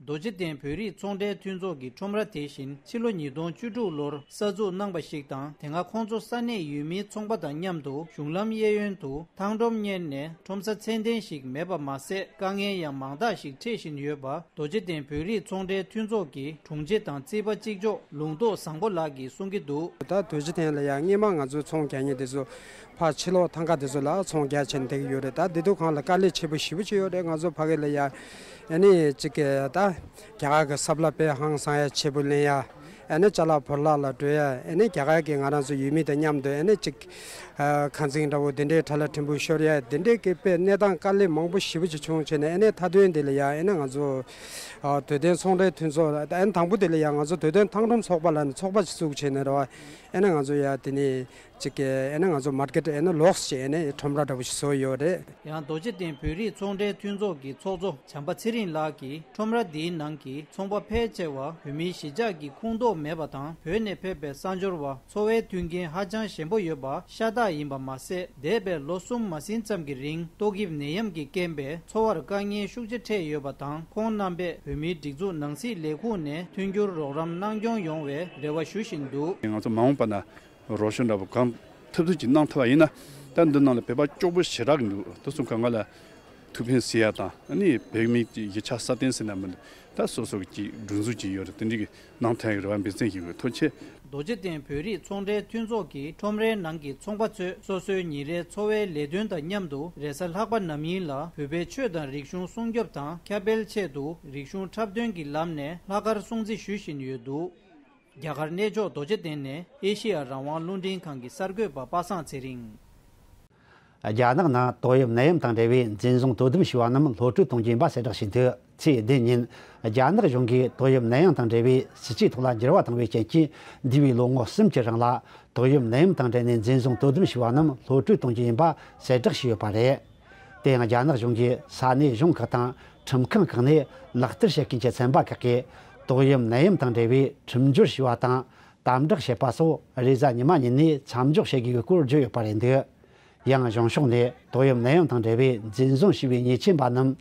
རྡོ་རྗེ་གདན་བོད་རིགས་ཚོང་འབྲེལ་མཐུན་ཚོགས་ཀྱི་ཁྲོམ་ར་དེ་བཞིན་ཕྱི་ལོ་ཉིས་སྟོང་བཅུ་དྲུག་ལོར་གསར་འཛུགས་གནང་པ་ཞིག་དང་། དེ་སྔ་ཁོང་ཚོ་ས་གནས་ཡུལ་མིའི་ཚོང་པ་དང་མཉམ་དུ་གཞུང་ལམ་གཡས་གཡོན་དུ་ཐང་སྒྲོམ་གཉེར་ནས་ཁྲོམ་ས་ཚད་ལྡན་ཞིག་མེད་པ་མ་ཟད། དཀའ་ངལ་ཡང་མང་དག་ཞིག་འཕྲད་བཞིན་ཡོད་པ་རྡོ་རྗེ་གདན་བོད་རིགས་ཚོང་འབྲེལ་མཐུན་ཚོགས་ཀྱི་དྲུང་ཆེ་དང་རྩིས་པ་གཅིག་ལྕོགས་ལུང་རྟོགས་བཟང་པོ་ལགས་ཀྱིས་གསུང་གི་འདུག་ད་རྡོ་རྗེ་གདན་ལ་ཡང་སྔོན་མ་ང་ཚོའི་ཚོང་རྒྱག་མཁན་དེ་ཚོ་ཕར་ཕྱི་ལོགས་ཐང་ག་དེ་ཚོ་ལ་ཚོང་རྒྱག་བྱས་ནས་བསྡད་ཀྱི་ཡོད་རེད། ད་འདི་དུས་སྒང་ལ་དཀའ་ལས་ཆེ་པོ་ཞེ་པོ་ཅིག་ཡོད་རེད། ང་ཚོ་ཕ་གི་ལ་ཡ་ཨ་ནི་ཅིག་གི་ད་རྒྱ་གར་གི་སབ་ལ་པེ་ཧང་སང་ཡ་ཆེ་པོ་ལེན་ཡ། ཨ་ནི་ཅ་ལག་བོར་བརླག་ལ་འགྲོ་ཡ། ཨ་ནི་རྒྱ་གར་གི་ང་རང་ཚོ་ཡུལ་མི་དང་མཉམ་དུ་ཨ་ནི་ཅིག་ཁ་འཛིང་འདྲ་བོ་དེ་འདྲའི་ཁྲ་ལ་ཕྲན་བུ་ཤོར་ཡ། དེ་འདྲའི་གི་དཔེ་གནས་སྟངས་དཀའ་ལས་མང་པོ་ཞེ་པོ་ཅིག་བྱུང་བྱས་ནས། ཨ་ནི་མཐའ་དོན་དེ་ལ་ཡ་ཨ་ནི་ང་ཚོ་ཨ་དུས་སྟོན་ཚོང་འབྲེལ་མཐུན་ཚོགས། ཨ་ནི་དང་པོ་དེ་ལ་ཡ་ང་ཚོ་དུས་སྟོན་ཐང་སྒྲོམ་ཚོགས་པ་ལ་ནི་ཚོགས་པ་ཅིག་བཙུགས་བྱས་ནས་རེད་བ། ཨ་ནི་ང་ཚོ་ཡ་དེ་ནི་ཅིག་གི་ཨ་ནི་ང་ཚོ་མར་ཀེཊ་ཨ་ནི་ལོགས་ཅིག་ཨ་ནི་ཁྲོམ་ར་འདྲ་བོ་ཞིག་བཟོས་ཡོད་རེད། ཡང་རྡོ་རྗེ་གདན་བོད་རིགས་ཚོང་འབྲེལ་མཐུན་ཚོགས་ཀྱི་ཚོགས་གཙོ་བྱམས་པ་ཚེ་རིང་ལགས་ཀྱིས། ཁྲོམ་ར་འདིའི་ནང་གི་ཚོང་པ་ཕལ་ཆེ་བ་བོད་མིའི་གཞིས་ཆགས་ཀྱི་ཁོངས་གཏོགས་མེད་པ་དང་། བོད་ནས་ཕེབས་པའི་གསར་འབྱོར་བ་འཚོ་བའི་མཐུན་རྐྱེན་ཧ་ཅང་ཞན་པོ་ཡོད་པ་ཤ་སྟག་ཡིན་པ་མ་ཟད། འདས་པའི་ལོ་གསུམ་མ་ཟིན་ཙམ་གྱི་རིང་ཏོག་དབྱིབས་ནད་ཡམས་ཀྱི་རྐྱེན་པས་འཚོ་བར་དཀའ་ངལ་ཤུགས་ཆེ་འཕྲད་ཡོད་པ་དང་། ཁོང་རྣམ་པས་བོད་མིའི་སྒྲིག་འཛུགས་ནང་སྲིད་ལས་ཁུངས་ནས་མཐུན་འགྱུར་རོགས་རམ་གནང་སྐྱོང་ཡོང་བའི་རེ་བ་ཞུ་བཞིན་འདུག་ང་ཚོ་མ་འོངས་པ་ན་རོགས་སྐྱོར་འདྲ་པོ་གང་ཐུབ་ཐུབ་ཀྱིས་གནང་ཐུབ་པ་ཡིན་ན། ད་འདི་ནང་ལ་བོད་པ་སྐྱོ་པོ་ཞེ་དྲག་གི་འདུག་དེ་སོང་ཁ་ང་ལ་ཐུགས་ཕན་གསོས་ཡ་དང་། ཨ་ནི་བོད་མི་གི་ཡིག་ཆ་སྲ་བརྟན་ཟེར་ན་མི་འདུག་ད་སོ་སོ་གི་ཅིག་སྒྲིག་འཛུགས་ཅིག་ཡོད་རེད། དེ་འདྲ་གི་གནང་ཐུབ་ཡ་གི་རེ་བ་འབད་བརྩོན་ཞིག་ཡོད། ཐུགས་རྗེ་ཆེ། རྡོ་རྗེ་གདན་བོད་རིགས་ཚོང་འབྲེལ་མཐུན་ཚོགས་ཀྱི་ཁྲོམ་རའི་ནང་གི་ཚོང་པ་ཚོས་སོ་སོའི་ཉིན་རེའི་འཚོ་བའི་ལས་དོན་དང་མཉམ་དུ། རེས་གཟའ་ལྷག་པ་ནམ་ཡིན་ལ་བོད་པའི་ཆོས་དང་རིག་གཞུང་སྲུང་སྐྱོབ་དང་ཁྱབ་སྤེལ་ཆེད་དུ་རིག་གཞུང་འཁྲབ་སྟོན་གྱི་ལམ་ནས་ལྷག་དཀར་སྲུང་བརྩི་ཞུ་བཞིན་ཡོད་འདུག་རྒྱ་གར་གནས་མཆོག་རྡོ་རྗེ་གདན་ནས་ཨེ་ཤེ་ཡ་རང་དབང་རླུང་འཕྲིན་ཁང་གི་གསར་འགོད་པ་པ་སངས་ཚེ་རིང་། རྒྱ་ནག་ནང་ཏོག་དབྱིབས་ནད་ཡམས་དང་འབྲེལ་བའི་འཛིན་བཟུང་དོ་དམ་བྱས་པ་རྣམས་གློད་གྲོལ་གཏོང་རྒྱུ་ཡིན་པ་གསལ་བསྒྲགས་བྱས་འདུག་ཚེས་བདུན་ཉིན་རྒྱ་ནག་གཞུང་གིས་ཏོག་དབྱིབས་ནད་ཡམས་དང་འབྲེལ་བའི་སྲིད་ཇུས་ཐོག་ལ་འགྱུར་བ་བཏང་བའི་རྐྱེན་གྱིས། འདས་པའི་ལོ་ངོ་གསུམ་གྱི་རིང་ལ་ཏོག་དབྱིབས་ནད་ཡམས་དང་འབྲེལ་ནས་འཛིན་བཟུང་དོ་དམ་བྱས་པ་རྣམས་གློད་གྲོལ་གཏོང་རྒྱུ་ཡིན་པ་གསལ་བསྒྲགས་བྱས་ཡོད་པ་རེད། དེ་ཡང་རྒྱ་ནག་གཞུང་གིས་ས་གནས་གཞུང་ཁག་དང་ཁྲིམས་ཁང་ཁག་ནས་ལག་བསྟར་བྱེད་མཁན་གྱི་ཚན་པ་ཁག་གིས་ཏོག་དབྱིབས་ནད་ཡམས་དང་འབྲེལ་བའི་ཁྲིམས་སྦྱོར་ཞུ་བ་དང་དམ་དྲག་བྱེད་པ་སོགས་རེས་གཟའ་ཉི་མ་ཉིན་ནས་མཚམས་འཇོག་བྱེད་དགོས་པའི་སྐོར་བརྗོད་ཡོད་པ་རེད་འདུག་ཡང་གཞུང་ཕྱོགས་ནས་ཏོག་དབྱིབས་ནད་ཡམས་དང་འབྲེལ་བའི་འཛིན་བཟུང་བྱས་པའི་ཉེས་ཅན་པ་རྣམས་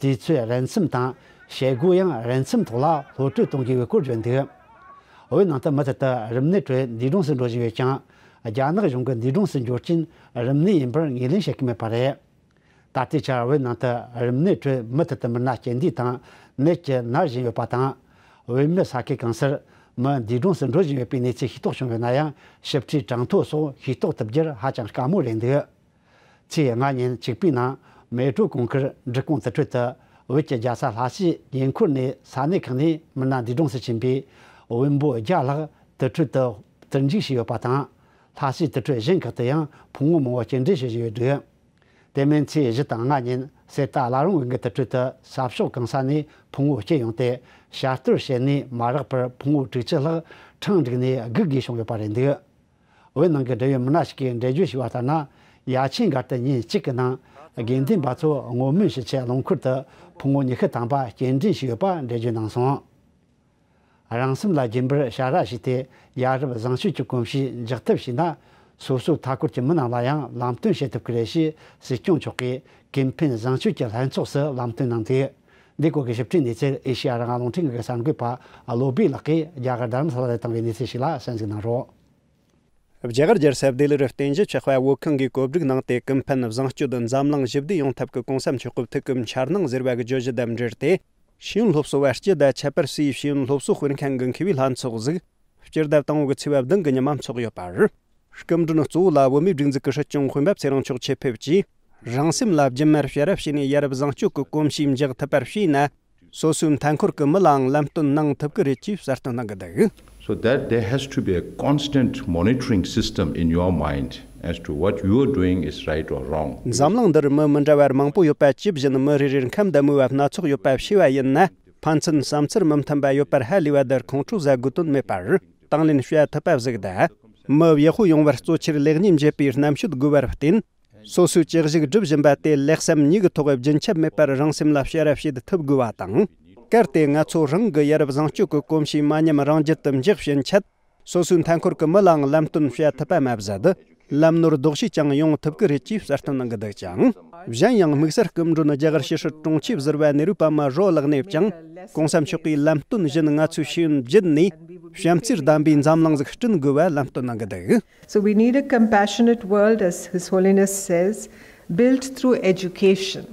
དུས་ཚོད་རན་མཚམས་དང་བྱེད་སྒོ་ཡང་རན་མཚམས་ཐོག་ལ་གློད་གྲོལ་གཏོང་དགོས་པའི་སྐོར་བརྗོད་འདུག་བོད་ནང་དུ་མུ་མཐུད་དུ་རིམས་ནད་ཁྲོད་འདས་གྲོངས་སུ་འགྲོ་བཞིན་ཡོད་ཀྱང་། རྒྱ་ནག་གཞུང་གིས་འདས་གྲོངས་སུ་འགྲོ་རྐྱེན་རིམས་ནད་ཡིན་པར་ངོས་ལེན་བྱེད་ཀྱི་མེད་པ་རེད། ད་ལྟའི་ཆར་བོད་ནང་དུ་རིམས་ནད་ཁྲོད་མུ་མཐུད་དུ་མི་སྣ་སྐྱེལ་འདྲེན་དང་ནད་ཀྱིས་མནར་བཞིན་ཡོད་པ་དང་། བོད་མི་ས་ཁུལ་གང་སར་མི་འདས་གྲོངས་སུ་འགྲོ་བཞིན་ཡོད་པའི་གནས་ཚུལ་ཤེས་རྟོགས་བྱུང་ཡོད་ན་ཡང་། ཞིབ་ཕྲའི་གྲངས་ཐོ་སོགས་ཤེས་རྟོགས་ཐུབ་རྒྱུར་ཧ་ཅང་དཀའ་མོ་རེད་འདུག་ཚེས་ལྔ་ཉིན་གཅིག་པུའི་ནང་མེ་ཀྲོ་ཀུང་ཀུར་འབྲི་གུང་དུར་ཁྲོད་དུ་བོད་ཀྱི་རྒྱལ་ས་ལྷ་སའི་ཉེ་འཁོར་ནས་ས་གནས་ཁག་ནས་མི་སྣ་འདས་གྲོངས་སུ་ཕྱིན་པའི་བོན་པོ་བརྒྱ་ལྷག་དུར་ཁྲོད་དུ་དུར་འཇུག་བྱས་ཡོད་པ་དང་། ལྷ་སའི་དུར་ཁྲོད་གཞན་ཁག་ཏུ་ཡང་ཕུང་བོ་མང་བོ་སྐྱེལ་འདྲེན་བྱེད་བཞིན་ཡོད་འདུག་དེ་མིན་ཚེས་བཞི་དང་ལྔ་ཉིན་གསེར་རྟ་བླ་རུང་དགོན་གྱི་དུར་ཁྲོད་དུ་ས་ཕྱོགས་གང་ས་ནས་ཕུང་བོ་སྐྱེལ་ཡོང་སྟེ། བཤལ་གཏོར་བྱས་ནས་མ་རག་པར་ཕུང་བོ་དྲུག་ཅུ་ལྷག་འཕྲང་བསྒྲིགས་ནས་སྒུག་དགོས་བྱུང་ཡོད་པ་རེད་འདུག་བོད་ནང་གི་འབྲེལ་ཡོད་མི་སྣ་ཞིག་གིས་འགྲེལ་བརྗོད་བྱས་པ་ལྟར་ན། ཡ་ཆེན་སྒར་དུ་ཉིན་གཅིག་གི་ནང་དགེ་འདུན་པ་ཚོ་བསྔོ་སྨོན་ཞུ་ཆེད་རླངས་འཁོར་དུ་ཕུང་བོ་ཉི་ཤུ་ཐམ་པ་སྐྱེལ་འདྲེན་བྱས་ཡོད་པ་འགྲེལ་བརྗོད་གནང་སོང་། རང་སེམས་ལ་སྦྱིན་པར་ཞབས་ར་བྱས་ཏེ། ཡ་རབས་བཟང་སྤྱོད་ཀྱི་གོམས་གཤིས་འཇགས་ཐབས་བྱས་ན། སོ་སོའི་མཐའ་འཁོར་གྱི་མི་རྣམས་ལ་ཡང་ལམ་སྟོན་བྱེད་ཐུབ་ཀྱི་རེད་ཞེས་སྲིད་སྐྱོང་མཆོག་གིས་ཀུན་ཕན་བཟང་སྤྱོད་ཀྱི་ལྷན་ཚོགས་སུ་ལམ་སྟོན་གནང་འདུག་འདི་སྐོར་གྱི་ཞིབ་ཕྲའི་གནས་ཚུལ་ཨེ་ཤེ་ཡ་རང་དབང་རླུང་འཕྲིན་ཁང་གི་གསར་འགོད་པ་བློ་བྷེ་ལགས་ཀྱིས་རྒྱ་གར་རྡ་རམ་ས་ལ་ལས་བཏང་བའི་གནས་ཚུལ་ཞིག་ལ་གསན་གཟིགས་གནང་རོགས། རྒྱ་གར་རྒྱལ་ས་ལྡི་ལི་རུ་རྟེན་གཞི་ཆགས་པ་བོད་ཁང་གིས་གོ་སྒྲིག་གནང་སྟེ། ཀུན་ཕན་བཟང་སྤྱོད་འཛམ་གླིང་ཞི་བདེ་ཡོང་ཐབས་ཀྱི་གོང་ས་མཆོག་གི་ཐུགས་ཀྱི་འཆར་སྣང་ཟེར་བ་གི་བརྗོད་གཞི་དང་འབྲེལ་ཏེ། ཤེས་ཡོན་སློབ་གསོ་བ་སྤྱི་དང་ཁྱད་པར་སའི་ཤེས་ཡོན་སློབ་གསོ་སྤེལ་མཁན་གྱི་མཁས་པའི་ལྷན་ཚོགས་ཟིག་སྤྱི་ཟླ་དང་པོ་གི་ཚེས་པ་བདུན་གྱི་ཉི་མ་འཚོགས་ཡོད་པ་རེད། སྐུ་མགྲོན་གཙོ་བོ་ལ་བོད་མིའི་སྒྲིག་འཛུགས་ཀྱི་སྲིད་སྐྱོང་འོས་འབབ་ཚེ་རིང་མཆོག་ཆེད་ཕེབས་ཀྱིས། རང་སེམས་ལ་སྦྱིན་པར་ཞབས་ར་བྱས་ནས། ཡ་རབས་བཟང་སྤྱོད་ཀྱི་གོམས་གཤིས་འཇགས་ཐུབ་པར་བྱས་ན། སོ་སོའི་མཐའ་འཁོར་གྱི་མི་ལའང་ལམ་སྟོན་གནང་ཐུབ་ཀྱི་རེད་ཅེས་གསལ་སྟོན་གནང་གི་འདུག So that there has to be a constant monitoring system in your mind as to what you are doing is right or wrong. འཛམ་གླིང་འདིར་མི་མི་འདྲ་བར་མང་པོ་ཡོད་པ། ཇི་བཞིན་མི་རེ་རེར་ཁམས་དང་མོས་པ་སྣ་ཚོགས་ཡོད་པ་ཤེས་པ་ཡིན་ན། ཕན་ཚུན་བསམ་ཚུལ་མི་མཐུན་པ་ཡོད་པར་ཧ་ལས་པ་དེར་ཁོང་ཁྲོ་ཟ་དགོས་དོན་མེད་པར། དང་ལེན་བྱ་ཐུབ་པ་ཟིག་དང་། མི་ཡག་པོ་ཡོང་བར་གཙོ་ཆེར་ལེགས་ཉེས་འབྱེད་པའི་རྣམ་དཔྱོད་དགོས་པར་བརྟེན། སོ་སོའི་ལྕགས་ཞིག་སྒྲུབ་བཞིན་པ་དེ་ལེགས་བསམ་གཉིས་ཀྱི་ཐོག་རྒྱུན་ཆད་མེད་པར་རང་སེམས་ལ་བྱ་ར་བྱེད་ཐུབ་དགོས་པ་དང་། གལ་ཏེ་ང་ཚོ་རང་གི་ཡ་རབས་བཟང་སྤྱོད་ཀྱི་གོམས་གཤིས་མ་ཉམས་རང་རྒྱུད་དུ་འཇགས་ཕྱིན་ཆད། སོ་སོའི་མཐའ་འཁོར་གྱི་མི་ལའང་ལམ་སྟོན་བྱ་ཐུབ་པ་མ་ཟད། ལམ་ནོར་ལྡོག་ཤོས་ཀྱང་ཡོང་ཐུབ་ཀྱི་རེད་ཅེས་གསལ་སྟོན་གནང་གི་འདུག་ཅིང་། གཞན་ཡང་དམིགས་བསལ་སྐུ་མགྲོན་རྒྱ་གར་ཕྱི་སྲིད་དྲུང་ཆེ་ཟུར་པ་ནེ་རུ་པ་མ་རོ་ལགས་ནས་ཀྱང་། གོང་ས་མཆོག་གིས་ལམ་སྟོན་བཞིན་ང་ཚོས་ཤེས་ཡོན་བརྒྱུད་ནས་བྱམས་བརྩེར་ལྡན་པའི་འཛམ་གླིང་ཟིག་བསྐྲུན་དགོས་པ་ལམ་སྟོན་གནང་གི་འདུག So we need a compassionate world, as His Holiness says, built through education.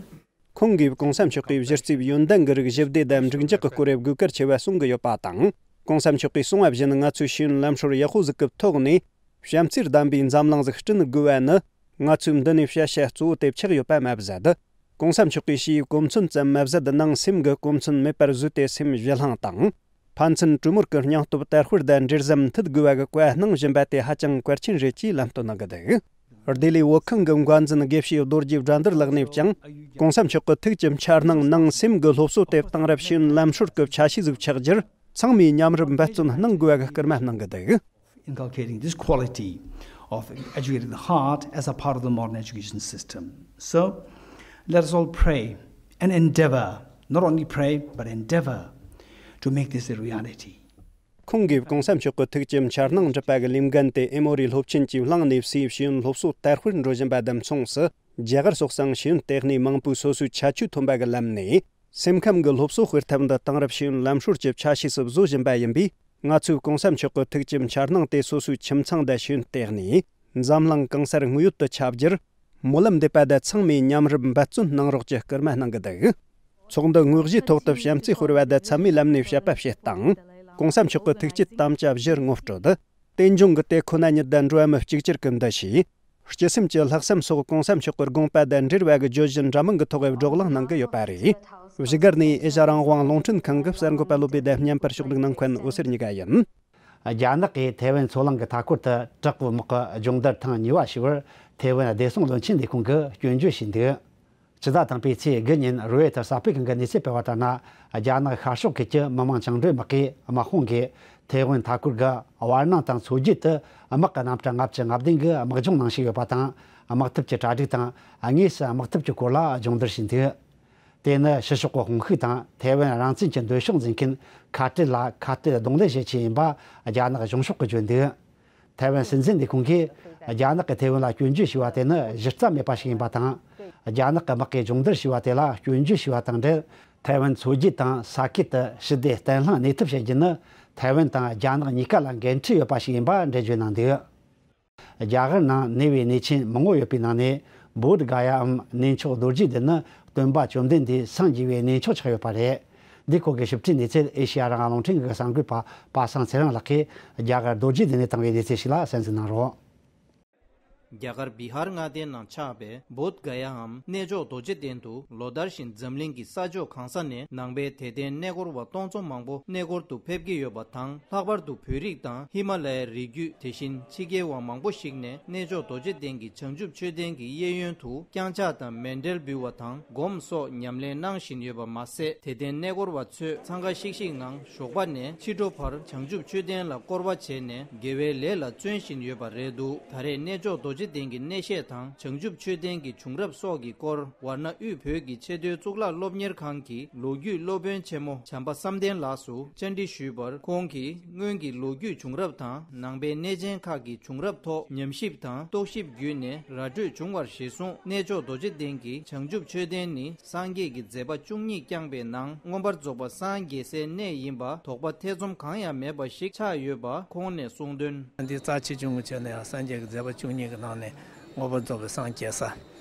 ཁོང་གིས་གོང་ས་མཆོག་གིས་གཞི་རྩའི་ཡོན་ཏན་གྱི་རིགས་ཞི་བདེ་དང་འགྲིག་འཇགས་ཀྱི་སྐོར་དགོས་གལ་ཆེ་བ་གསུང་གི་ཡོད་པ་དང་། གོང་ས་མཆོག་གིས་གསུངས་པ་བཞིན་ང་ཚོས་ཤེས་ཡོན་ལམ་སྲོལ་ཡག་པོ་ཟིག་གི་ཐོག་ནས་བྱམས་བརྩེར་ལྡན་པའི་འཛམ་གླིང་ཟིག་བསྐྲུན་དགོས་པ་ནི། ང་ཚོས་འདི་ནས་བཤད་བྱ་གཙོ་བོ་དེ་ཆགས་ཡོད་པ་མ་ཟད། གོང་ས་མཆོག་གིས་ཞུས་པའི་གོ་མཚོན་ཙམ་མ་ཟད། ནང་སེམས་ཀྱི་གོ་མཚོན་མེད་པར་བཟོས་ཏེ་སེམས་ཞི་ལྷང་དང་། ཕན་ཚུན་གྲོས་མོལ་གྱི་སྙིང་སྟོབས་དར་སྤེལ་དང་འབྲེལ་ཟམ་མཐུད་དགོས་པ་གི་བཀའ་གནང་བཞིན་པ་དེ་ཧ་ཅང་གལ་ཆེན་རེད་ཅེས་ལམ་སྟོན་གནང་གི་འདུག་བདེ་ལེགས་བོད་ཁང་གི་འགོ་འཛིན་དགེ་བཤེས་རྡོ་རྗེ་དགྲ་འདུལ་ལགས་ནས་ཀྱང་། གོང་ས་མཆོག་གི་ཐུགས་ཀྱི་འཆར་སྣང་ནང་སེམས་ཀྱི་སློབ་གསོ་དེ་དེང་རབས་ཤེས་ཡོན་ལམ་སྲོལ་གྱི་ཆ་ཤས་ཟིག་ཆགས་རྒྱུར་ཚང་མས་མཉམ་རུབ་འབད་བརྩོན་གནང་དགོས་པ་གི་སྐུལ་མ་གནང་གི་འདུག Inculcating this quality of educating the heart as a part of the modern education system. So, let us all pray and endeavor, not only pray, but endeavor to make this a reality. ཁོང་གིས་གོང་ས་མཆོག་གི་ཐུགས་ཀྱི་འཆར་སྣང་འགྲུབ་པ་གི་ལས་འགན་དེ་ཨེ་མོ་རི་སློབ་ཆེན་གྱིས་བླངས་ནས་སའི་ཤེས་ཡོན་སློབ་གསོ་དར་སྤེལ་འགྲོ་བཞིན་པ་དང་མཚུངས་སུ། རྒྱ་གར་སོགས་སའང་ཤེས་ཡོན་ལྟེ་གནས་མང་པོས་སོ་སོའི་ཁྱད་ཆོས་ཐོན་པ་གི་ལམ་ནས། སེམས་ཁམས་ཀྱི་སློབ་གསོ་སྤེལ་ཐབས་འདི་དེང་རབས་ཤེས་ཡོན་ལམ་སྲོལ་གྱི་ཆ་ཤས་སུ་བཟོ་བཞིན་པ་ཡིན་པས། ང་ཚོས་གོང་ས་མཆོག་གི་ཐུགས་ཀྱི་འཆར་སྣང་དེ་སོ་སོའི་ཁྱིམ་ཚང་དང་ཤེས་ཡོན་ལྟེ་གནས། འཛམ་གླིང་གང་སར་དངོས་ཡོད་དུ་ཁྱབ་རྒྱུར། སྨོན་ལམ་འདེབས་པ་དང་ཚང་མས་མཉམ་རུབ་འབད་བརྩོན་གནང་རོགས་ཀྱི་སྐུལ་མ་གནང་གི་འདུག་ཚོགས་འདུ་དངོས་གཞིའི་ཐོག་ཏུ་བྱམས་བརྩེའི་ཤོར་བ་དང་ཚད་མའི་ལམ་ནས་བཤད་པ་བྱེད་སྟངས། གོང་ས་མཆོག་གི་ཐུགས་བསྐྱེད་དམ་བཅའ་བཞི་ངོ་སྤྲོད། རྟེན་འབྱུང་གི་དེད་དཔོན་ཉིད་དང་འགྲོ་བ་མི་གཅིག་གྱུར་གྱི་འདུ་ཤེས། སྤྱི་སེམས་ཀྱི་ལྷག་བསམ་སོགས་གོང་ས་མཆོག་གི་དགོངས་པ་དང་འབྲེལ་བ་གི་བརྗོད་གཞི་འདྲ་མིན་གྱི་ཐོག་བགྲོ་གླེང་གནང་གི་ཡོད་པ་རེད། བཞུགས་སྒར་ནས་ཨེ་ཤ་རང་དབང་རླུང་འཕྲིན་ཁང་གི་གསར་འགོད་པ་བློ་བྷེ་དང་མཉམ་པར་ཕྱོགས་སྒྲིག་གནང་མཁན་འོད་ཟེར་གཉིས་ཀ་ཡིན། རྒྱ་ནག་གིས་ཐའེ་ཝན་མཚོ་གླིང་གི་མཐའ་འཁོར་དུ་བྲག་བུ་དམག་གི་སྦྱོང་བརྡར་ཐེངས་གཉིས་པ་ཞིག་བར་ཐའེ་ཝན་བདེ་སྲུང་བློན་ཆེན་ལས་ཁུངས་ཀྱིས་སྐྱོན་བརྗོད་བྱས་འདུག་སྤྱི་ཟླ་དང་པོའི་ཚེས་དགུ་ཉིན་རོའི་ཊར་གསར་སྤེལ་ཁང་གིས་གནས་ཚུལ་སྤེལ་བ་ལྟར་ན། རྒྱ་ནག་ཤར་ཕྱོགས་ཁུལ་གྱི་མི་དམངས་བཅིངས་འགྲོལ་དམག་གིས་དམག་དཔུང་གིས་ཐའེ་ཝན་མཐའ་འཁོར་གྱི་བར་སྣང་དང་མཚོ་རྒྱུད་དུ་དམག་གི་རྣམ་གྲངས་ལྔ་བཅུ་ང་བདུན་གྱི་དམག་སྦྱོང་གནང་བཞིན་ཡོད་པ་དང་། དམག་འཐབ་ཀྱི་གྲ་སྒྲིག་དང་། དངོས་སུ་དམག་འཐབ་ཀྱི་སྐོར་ལ་སྦྱོང་བརྡར་བྱས་འདུག་དེ་ནི་ཕྱི་ཕྱོགས་ཀྱི་དཔུང་ཤུགས་དང་ཐའེ་ཝན་རང་བཙན་གྱི་འདོད་ཕྱོགས་འཛིན་མཁན་ཁ་བྲལ་ལ་ཁ་གཏད་གདོང་ལེན་བྱེད་ཆེད་ཡིན་པ་རྒྱ་ནག་གཞུང་ཕྱོགས་ཀྱིས་བརྗོད་འདུག་ཐའེ་ཝན་སྲིད་འཛིན་ལས་ཁུངས་ཀྱིས་རྒྱ་ནག་གིས་ཐའེ་ཝན་ལ་སྐྱོན་བརྗོད་བྱས་པ་དེ་ནི་གཞི་རྩ་མེད་པ་ཞིག་ཡིན་པ་དང་། རྒྱ་ནག་གི་དམག་གིས་སྦྱོང་བརྡར་བྱས་པ་དེ་ལ་སྐྱོན་བརྗོད་བྱས་པ་དང་འབྲེལ། ཐའེ་ཝན་མཚོ་རྒྱུད་དང་ས་ཁུལ་དུ་ཞི་བདེ་བརྟན་ལྷིང་གནས་ཐབས་བྱེད་རྒྱུ་ནི་ཐའེ་ཝན་དང་རྒྱ་ནག་གཉིས་ཀ་ལ་འགན་འཁྲི་ཡོད་པ་ཞིག་ཡིན་པ་འགྲེལ་བརྗོད་གནང་འདུག་རྒྱ་གར་ནང་གནས་པའི་གནས་ཆེན་མང་པོ་ཡོད་པའི་ནང་ནས་བོད་ག་ཡའམ་གནས་མཆོག་རྡོ་རྗེ་གདན་ནི་སྟོན་པ་བཅོམ་ལྡན་འདས་སངས་རྒྱས་པའི་གནས་མཆོག་ཆགས་ཡོད་པ་རེད། འདི་སྐོར་གྱི་ཞིབ་ཕྲའི་གནས་ཚུལ་ཨེ་ཤེ་ཡ་རང་དབང་རླུང་འཕྲིན་ཁང་གི་གསར་འགོད་པ་པ་སངས་ཚེ་རིང་ལགས་ཀྱིས་རྒྱ་གར་རྡོ་རྗེ་གདན་ནས་བཏང་བའི་གནས་ཚུལ་ཞིག་ལ་གསན་གཟིགས་གནང་རོགས། རྒྱ་གར་བི་ཧར་མངའ་སྡེའི་ནང་ཆགས་པའི་བོད་ག་ཡའམ་གནས་མཆོག་རྡོ་རྗེ་གདན་དུ་ལོ་ལྟར་བཞིན་འཛམ་གླིང་གི་ས་ཕྱོགས་གང་ས་ནས་ནང་པའི་དད་ལྡན་གནས་སྐོར་བ་སྟོང་ཚོ་མང་པོ་གནས་སྐོར་དུ་ཕེབས་ཀྱི་ཡོད་པ་དང་། ལྷག་པར་དུ་བོད་རིགས་དང་ཧི་མ་ལ་ཡའི་རི་རྒྱུད། དེ་བཞིན་ཕྱི་རྒྱལ་བ་མང་པོ་ཞིག་ནས་གནས་མཆོག་རྡོ་རྗེ་གདན་གྱི་བྱང་ཆུབ་མཆོད་རྟེན་གྱི་གཡས་གཡོན་དུ་བརྐྱངས་ཕྱག་དང་མཎྜལ་འབུལ་བ་དང་སྒོམ་སོགས་ཉམས་ལེན་གནང་བཞིན་ཡོད་པ་མ་ཟད། དད་ལྡན་གནས་སྐོར་བ་ཚོས་འཚང་ཁ་ཤིག་ཤིག་ངང་ཞོགས་པ་ནས་ཕྱི་དྲོ་བར་བྱང་ཆུབ་མཆོད་རྟེན་ལ་སྐོར་བ་བྱས་ནས་དགེ་བའི་ལས་ལ་བརྩོན་བཞིན་ཡོད་པ་རེད་འདུག་ད་རེས་གནས་མཆོག་རྡོ་རྗེ་ རྗེ་གདན་གྱི་གནས་བཤད་དང་བྱང་ཆུབ་མཆོད་རྟེན་གྱི་བྱུང་རབས་སོགས་ཀྱི་སྐོར་ཝར་ཎ་དབུས་བོད་ཀྱི་ཆེས་མཐོའི་གཙུག་ལག་སློབ་གཉེར་ཁང་གི་ལོ་རྒྱུས་སློབ་དཔོན་ཆེན་མོ་བྱམས་པ་བསམ་གཏན་ལགས་སུ་བཅར་འདྲི་ཞུས་པར། ཁོང་གིས་སྔོན་གྱི་ལོ་རྒྱུས་བྱུང་རབས་དང་ནང་པའི་གནས་ཆེན་ཁག་གི་བྱུང་རབས་ཐོག་ཉམས་ཞིབ་དང་རྟོག་ཞིབ་བརྒྱུད་ནས་ར་སྤྲོད་བྱུང་བར་གཞིར་བཟུང་། གནས་མཆོག་རྡོ་རྗེ་གདན་གྱི་བྱང་ཆུབ་མཆོད་རྟེན་ནི་སངས་རྒྱས་ཀྱི་མཛད་པ་བཅུ་གཉིས་བསྐྱངས་པའི་ནང་མངོན་པར་རྫོགས་པ་སངས་རྒྱས་སའི་གནས་ཡིན་པ་དོགས་པ་ཐེ་ཚོམ་གང་ཡང་མེད་པ་ཞིག་ཆགས་ཡོད་པ་ཁོང་ནས་གསུངས་དོན། འདི་རྩ་ཆེ་ཆུང་གི་ཆ་ནས་ཡང་སངས་རྒྱས་ཀྱི་མཛད་པ་བཅུ་གཉིས་ཀྱི་ནང་ནས་མངོན་པར་རྫོགས་པའི་སངས་རྒྱས་ས་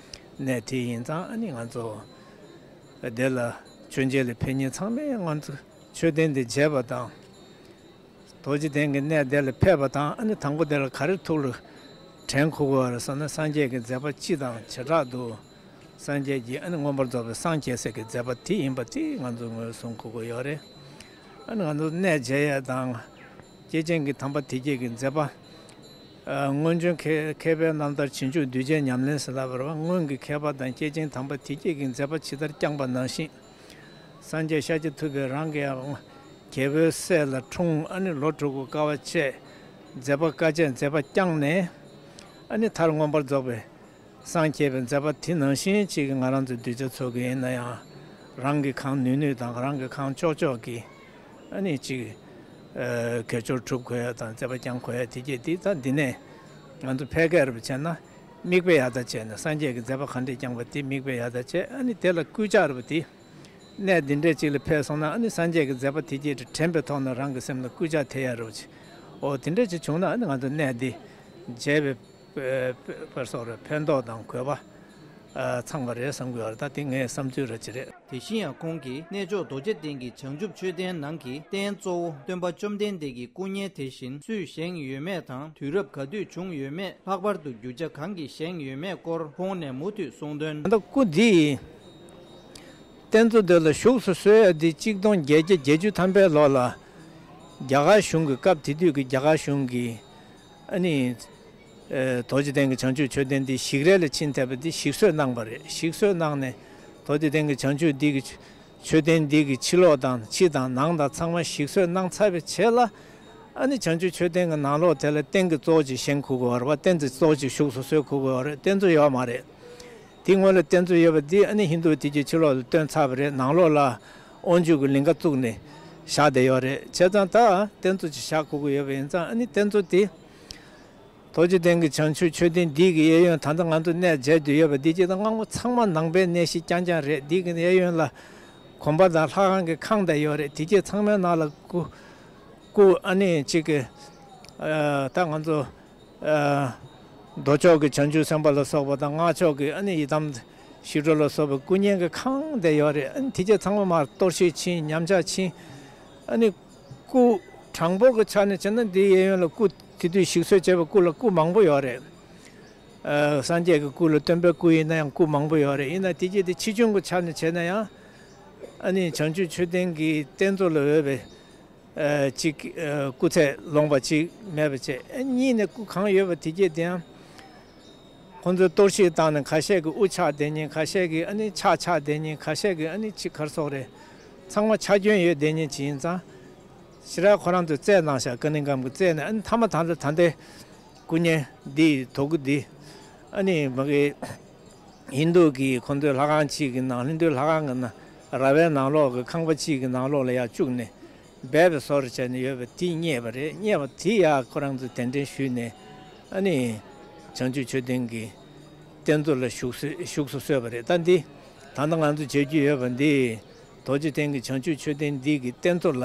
གནས་དེ་ཡིན་ཙང་། ཨ་ནི་ང་ཚོ་དེ་ལ་མཆོད་མཇལ་ལ་ཕེབས་མཁན་ཚང་མས་ང་ཚོ་མཆོད་རྟེན་དེ་མཇལ་བ་དང་། རྡོ་རྗེ་གདན་གྱི་གནས་དེ་ལ་ཕེབས་པ་དང་། ཨ་ནི་དང་པོ་དེ་ལ་ག་རེ་ཐུགས་ལ་དྲན་དགོས་ཀྱི་ཡོད་རེད་ཟེར་ན། སངས་རྒྱས་ཀྱི་མཛད་པ་སྤྱི་དང་བྱེ་བྲག་ཏུ་སངས་རྒྱས་ཀྱི་ཨ་ནི་མངོན་པར་རྫོགས་པའི་སངས་རྒྱས་སའི་གི་མཛད་པ་དེ་ཡིན་པ་དེ་ང་ཚོ་ངོས་བཟུང་དགོས་ཀྱི་ཡོད་རེད། ཨ་ནི་ང་ཚོ་གནས་མཇལ་ཡས་དང་། སྐྱེས་ཆེན་གྱི་དམ་པ་དེ་སྐྱེས་ཀྱི་མཛད་པ། ཨ། སྔོན་བྱོན་མཁས་མཁས་པའི་རྣམ་ཐར་བྱིན་མཆོག་གདུལ་བྱའི་ཉམས་ལེན་ཟེར་ལབ་པ་རེད་པ། སྔོན་གྱི་མཁས་པ་དང་སྐྱེས་ཆེན་དམ་པ་དེ་སྐྱེས་ཀྱི་མཛད་པ་ཇི་ལྟར་བསྐྱངས་པ་ནང་བཞིན། སངས་རྒྱས་ཤཱཀྱ་ཐུབ་པས་རང་གི་རྒྱལ་པོའི་སྲས་ལ་འཁྲུངས། ཨ་ནི་ལོ་དྲུག་གི་དཀའ་བ་སྤྱད། མཛད་པ་དཀའ་སྤྱད་མཛད་པ་བསྐྱངས་ནས། ཨ་ནི་མཐར་མངོན་པར་རྫོགས་པའི་སངས་རྒྱས་པའི་མཛད་པ་དེ་ནང་བཞིན་ཅིག་གི་ང་རང་ཚོའི་གདུལ་བྱ་ཚོ་གི་ཡིན་ན་ཡང་། རང་གི་གང་ནུས་ནུས་དང་རང་གི་གང་ལྕོགས་ལྕོགས་ཀྱིས་ཨ་ནི་ཅིག་ཨ། དགེ་སྦྱོར་སྒྲུབ་དགོས་ཡ་དང་མཛད་པ་བསྐྱང་དགོས་ཡ་དེ་གྱད་དེ། ད་འདི་ནས་ང་ཚོ་ཕལ་སྐད་རུ་བྱས་ན་མིག་དཔེ་ཡག་ད་བྱས་ནས། སངས་རྒྱས་ཀྱི་མཛད་པ་ག་འདྲས་བསྐྱངས་པ་དེ་མིག་དཔེ་ཡག་ད་བྱས། ཨ་ནི་དེ་ལ་སྐུལ་ལྕག་རུ་དེ། གནས་འདི་འདྲས་ཅིག་ལ་ཕེབས་སོང་ན། ཨ་ནི་སངས་རྒྱས་ཀྱི་མཛད་པ་དེ་གྱད་དེ་དྲན་པའི་ཐོག་ནས་རང་གི་སེམས་ལ་སྐུལ་ལྕག་ཐེབས་ཡ་རུ་བྱས། འོ་དེ་འདྲས་ཅིག་བྱུང་ན། ཨ་ནི་ང་ཚོ་གནས་འདི་མཇལ་བའི་པར་སོགས་རེ་ཕན་ཐོགས་དང་དགོས་པ་ཨ། ཚང་བ་རེད་བསམ་གྱི་ཡོད་རེད། ད་དེ་ངའི་བསམ་ཚུལ་ར་ཅིག་རེད། དེ་བཞིན་ཡང་ཁོང་གིས་གནས་མཆོག་རྡོ་རྗེ་གདན་གྱི་བྱང་ཆུབ་མཆོད་རྟེན་ནང་གི་རྟེན་གཙོ་བོ་སྟོན་པ་བཅོམ་ལྡན་འདས་ཀྱི་སྐུ་བརྙན་དེ་བཞིན་སུས་བཞེངས་ཡོད་མེད་དང་དུས་རབས་ག་དུས་བྱུང་ཡོད་མེད། ལྷག་པར་དུ་རྒྱུ་ཆ་གང་གིས་བཞེངས་ཡོད་མེད་སྐོར་ཁོང་ནས་མུ་མཐུད་གསུངས་དོན། ད་སྐུ་འདི་རྟེན་གཙོ་དེ་ལ་བཞུགས་སུ་གསོལ་ཡ་འདི་གཅིག་སྟོང་བརྒྱད་བརྒྱ་བརྒྱད་ཅུ་ཐམ་པའི་ལོ་ལ་རྒྱ་གར་གཞུང་གི། སྐབས་དེ་དུས་ཀྱི་རྒྱ་གར་གཞུང་གིས། ཨ་ནི། ཨེ། རྡོ་རྗེ་གདན་གྱི་བྱང་ཆུབ་མཆོད་རྟེན་འདི་ཞིག་རལ་ལ་ཕྱིན་ཐེབས་པ་འདི་ཞིག་གསོས་གནང་བ་རེད། ཞིག་གསོས་གནང་ནས་རྡོ་རྗེ་གདན་གྱི་བྱང་ཆུབ་འདི་གི་མཆོད་རྟེན་འདི་གི་ཕྱི་ལོགས་དང་ཕྱི་དང་ནང་དང་ཚང་མ་ཞིག་གསོས་གནང་ཚར་བའི་རྗེས་ལ། ཨ་ནི་བྱང་ཆུབ་མཆོད་རྟེན་གྱི་ནང་ལོགས་དེ་ལ་རྟེན་གྱི་གཙོ་བོ་ཅིག་བཞེངས་དགོས་ཀྱི་ཡོད་རེད་པ། རྟེན་གྱི་གཙོ་བོ་ཅིག་བཞུགས་སུ་གསོལ་དགོས་ཀྱི་ཡོད་རེད། རྟེན་གཙོ་ཡོད་མ་རེད། དེ་སྔོན་ལ་རྟེན་གཙོ་ཡོད་པ་འདི་ཨ་ནི་ཧིན་རྡུ་དེ་གྱད་ཕྱི་ལོགས་ལ་བཏོན་ཚར་བ་རེད། ནང་ལོགས་ལ་དབང་ཕྱུག་གི་ལིང་ག་བཙུགས་ནས་བཞག་བསྡད་ཡོད་རེད། བྱས་ཙང་ད་རྟེན་གཙོ་ཅིག་བཞག་དགོས་ཀྱི་ཡོད་པ་ཡིན་ཙང་། ཨ་ནི་རྟེན་གཙོ་དེ་རྡོ་རྗེ་གདན་གྱི་བྱང་ཆུབ་མཆོད་རྟེན་འདི་གི་གཡས་གཡོན། ད་ལྟ་ང་ཚོ་གནས་མཇལ་དུ་ཡོད་པ་འདི་གྱད་དང་སྔ་མོ་ཚང་མ་ནང་པའི་གནས་གཞི་རྐྱང་རྐྱང་རེད། འདི་གི་གཡས་གཡོན་ལ་གོམ་པ་དང་ལྷ་ཁང་གི་ཁང་དེ་ཡོད་རེད། དེ་གྱད་ཚང་མའི་ནང་ལ་སྐུ། སྐུ་ཨ་ནི་གཅིག་གི། ཨ། ད་ང་ཚོ། ཨ། མདོ་ཕྱོགས་ཀྱི་བྱང་ཆུབ་སེམས་དཔའ་ལ་སོགས་པ་དང་། སྔགས་ཕྱོགས་ཀྱི་ཨ་ནི་ཡི་དམ་ཞི་ཁྲོ་ལ་སོགས་པའི་སྐུ་བརྙན་གྱི་ཁང་དེ་ཡོད་རེད། ཨ་ནི་དེ་གྱད་ཚང་མ་མར་གཏོར་བཤིག་ཕྱིན། ཉམས་ཆག་ཕྱིན། ཨ་ནི་སྐུ་གྲངས་འབོར་གྱི་ཆ་ནས་བྱས་ན་འདི་གཡས་གཡོན་ལ་སྐུ། དེ་དུས་ཞིག་གསོས་བྱས་པའི་སྐུ་ལ་སྐུ་མང་པོ་ཡོད་རེད། ཨ། སངས་རྒྱས་ཀྱི་སྐུ་ལ། སྟོན་པའི་སྐུ་ཡིན་ན་ཡང་སྐུ་མང་པོ་ཡོད་རེད། ཡིན་ན་དེ་གྱད་དེ་ཆེ་ཆུང་གི་ཆ་ནས་བྱས་ན་ཡང་། ཨ་ནི་བྱང་ཆུབ་མཆོད་རྟེན་གྱི་རྟེན་གཙོ་ལ་འོས་པའི། ཨ། གཅིག་ཨ། སྐུ་ཚད་ལོངས་པ་གཅིག་མེད་པ་བྱས། ཨ། གཉིས་ནས་སྐུ་གང་ཡོད་པ་དེ་གྱད་དེའང་ཁོང་ཚོས་གཏོར་བཤིག་བཏང་ནས། ཁ་ཤས་ཀྱི་དབུ་ཆག་བསྡད་མཁན། ཁ་ཤས་ཀྱི་ཨ་ནི་ཕྱག་ཆག་བསྡད་མཁན། ཁ་ཤས་ཀྱི་ཨ་ནི་ཅིག་ག་རེ་ཟེར་དགོས་རེད། ཚང་མ་ཆག་སྐྱོན་ཡོད་བསྡད་མཁན་ཅིག་ཡིན་ཙང་། ཞེ་དྲག་ཁོ་རང་ཚོས་བཙལ་གནང་ཤག་ཀ་ནི་ཀམ་གྱིས་བཙལ་ནས། ཨ་ནི་མཐའ་མ་ད་ལྟ་ད་ལྟའི་སྐུ་བརྙན་འདི། དོ་ཀུ་འདི། ཨ་ནི་མ་གི་ཧིན་རྡུ་གི་ཁོང་ཚོའི་ལྷ་ཁང་གཅིག་གི་ནང་། ཧིན་རྡུའི་ལྷ་ཁང་གི་ནང་། ར་བའི་ནང་ལོགས་ཀྱི་ཁང་པ་གཅིག་གི་ནང་ལོགས་ལ་ཡར་བཅུག་ནས་སྦས་པའི་བཟོ་འདྲ་བྱས་ནས་ཡོད་པ་དེ་རྙེད་པ་རེད། རྙེད་པ་དེ་ཡར་ཁོ་རང་ཚོས་གདན་འདྲེན་ཞུས་ནས། ཨ་ནི་བྱང་ཆུབ་མཆོད་རྟེན་གྱི་རྟེན་གཙོ་ལ་བཞུགས་སུ། བཞུགས་སུ་གསོལ་བ་རེད། ད་འདི་ད་ལྟ་ང་ཚོ་མཇལ་རྒྱུ་ཡོད་པ་འདི་རྡོ་རྗེ་གདན་གྱི་བྱང་ཆུབ་མཆོད་རྟེན་འདི་གི་རྟེན་གཙོ་ལ་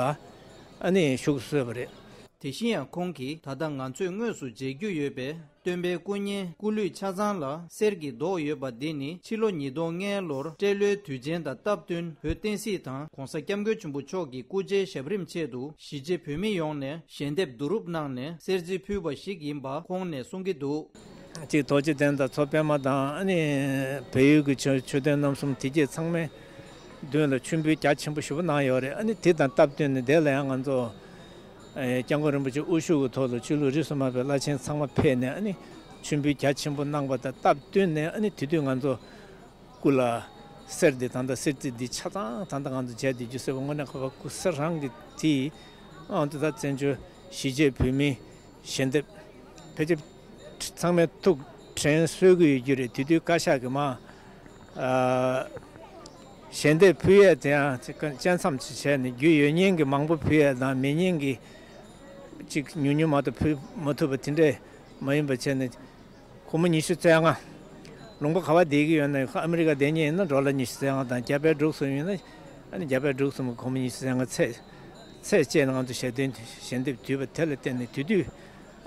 ཨ་ནི་བཞུགས་སུ་གསོལ་བ་རེད། དེ་བཞིན་ཡང་ཁོང་གིས་ད་ལྟ་ང་ཚོས་དངོས་སུ་མཇལ་རྒྱུ་ཡོད་པའི་སྟོན་པའི་སྐུ་བརྙན་སྐུ་ལུས་ཆ་ཚང་ལ་གསེར་གྱི་མདོག་ཡོད་པ་འདི་ནི། ཕྱི་ལོ་ཉིས་སྟོང་ལྔ་ལོར་སྤྲེལ་ལོའི་དུས་ཆེན་དང་སྟབས་བསྟུན་བོད་བསྟན་སྲིད་དང་༸གོང་ས་༸སྐྱབས་མགོན་ཆེན་པོ་མཆོག་གི་སྐུ་ཕྱྭའི་ཞབས་རིམ་ཆེད་དུ་གཞིས་བྱེས་བོད་མི་ཡོངས་ནས་ཞལ་འདེབས་བསྡུ་རུབ་གནང་ནས་གསེར་རྩི་ཕུལ་བ་ཞིག་ཡིན་པ་ཁོང་ནས་གསུང་གི་འདུག། གཅིག་རྡོ་རྗེ་གདན་དང་མཚོ་པདྨ་དང་། ཨ་ནི་བལ་ཡུལ་གྱི་མཆོད་མཆོད་རྟེན་རྣམ་གསུམ་དེ་གྱད་ཚང་མའི་མདུན་ལ་མཆོད་འབུལ་རྒྱ་ཆེན་པོ་ཞེ་པོ་གནང་ཡོད་རེད། ཨ་ནི་དེ་དང་སྟབས་བསྟུན་ནས་དེ་ལ་ཡང་ང་ཚོ་ཨེ། སྐྱབས་མགོན་རིན་པོ་ཆེ་དབུ་བཞུགས་ཀྱི་ཐོག་ལ་ཆོས་ལུགས་རིས་སུ་མ་ཆད་པའི་བླ་ཆེན་ཚང་མ་ཕེབས་ནས། ཨ་ནི་མཆོད་འབུལ་རྒྱ་ཆེན་པོ་གནང་བ་དང་སྟབས་བསྟུན་ནས། ཨ་ནི་དེ་དུས་ང་ཚོ་སྐུ་ལ་གསེར་འདི། ད་ལྟ་གསེར་རྩི་འདི་ཆ་ཚང་ད་ལྟ་ང་ཚོ་མཇལ་བསྡད་རྒྱུ་ཟེར་བ་དངོས་གནས་ཁོ་པ་སྐུ་གསེར་རང་གི་དེ། ཨང་། དེ་ད་བཙན་བྱོལ་གཞིས་བྱེས་བོད་མིའི་ཞལ་འདེབས་ཕལ་ཆེར་ཚང་མའི་ཐུགས་ དྲན་གསོ་གི་ཡོད་རྒྱུ་རེད། དེ་དུས་བཀའ་ཤག་གིས་མ་ཨ་ཞལ་འདེབས་ཕུལ་ཡས་དེ་ཡང་ཅིག་བཅད་མཚམས་ཅིག་བྱས་ནས། རྒྱུ་ཡོད་མཁན་གྱི་མང་པོ་ཕུལ་ཡས་དང་། མེད་མཁན་གྱི་ཅིག་ཉུང་ཉུང་མ་གཏོགས་ཕུལ་མ་ཐུབ་པ་དེ་འདྲས་མ་ཡིན་པ་བྱས་ནས། སྒོར་མོ་ཉི་ཤུ་རྩ་ལྔ། ལུང་པ་ག་བ་བསྡད་ཀྱི་ཡོད་ན། ཨ་མི་རི་ཀ་བསྡད་མཁན་ཡིན་ན་ཌོ་ལར་ཉི་ཤུ་རྩ་ལྔ་དང་། རྒྱ་བལ་འབྲུག་གསུམ་ཡིན་ན། ཨ་ནི་རྒྱ་བལ་འབྲུག་གསུམ་གྱི་སྒོར་མོ་ཉི་ཤུ་རྩ་ལྔ་ཚད་ཚད་བཅད་ནས་ང་ཚོ་ཞལ་འདེབས་ཞལ་འདེབས་བསྡུས་པ་དེ་ལ་བརྟེན་ནས། དེ་དུས་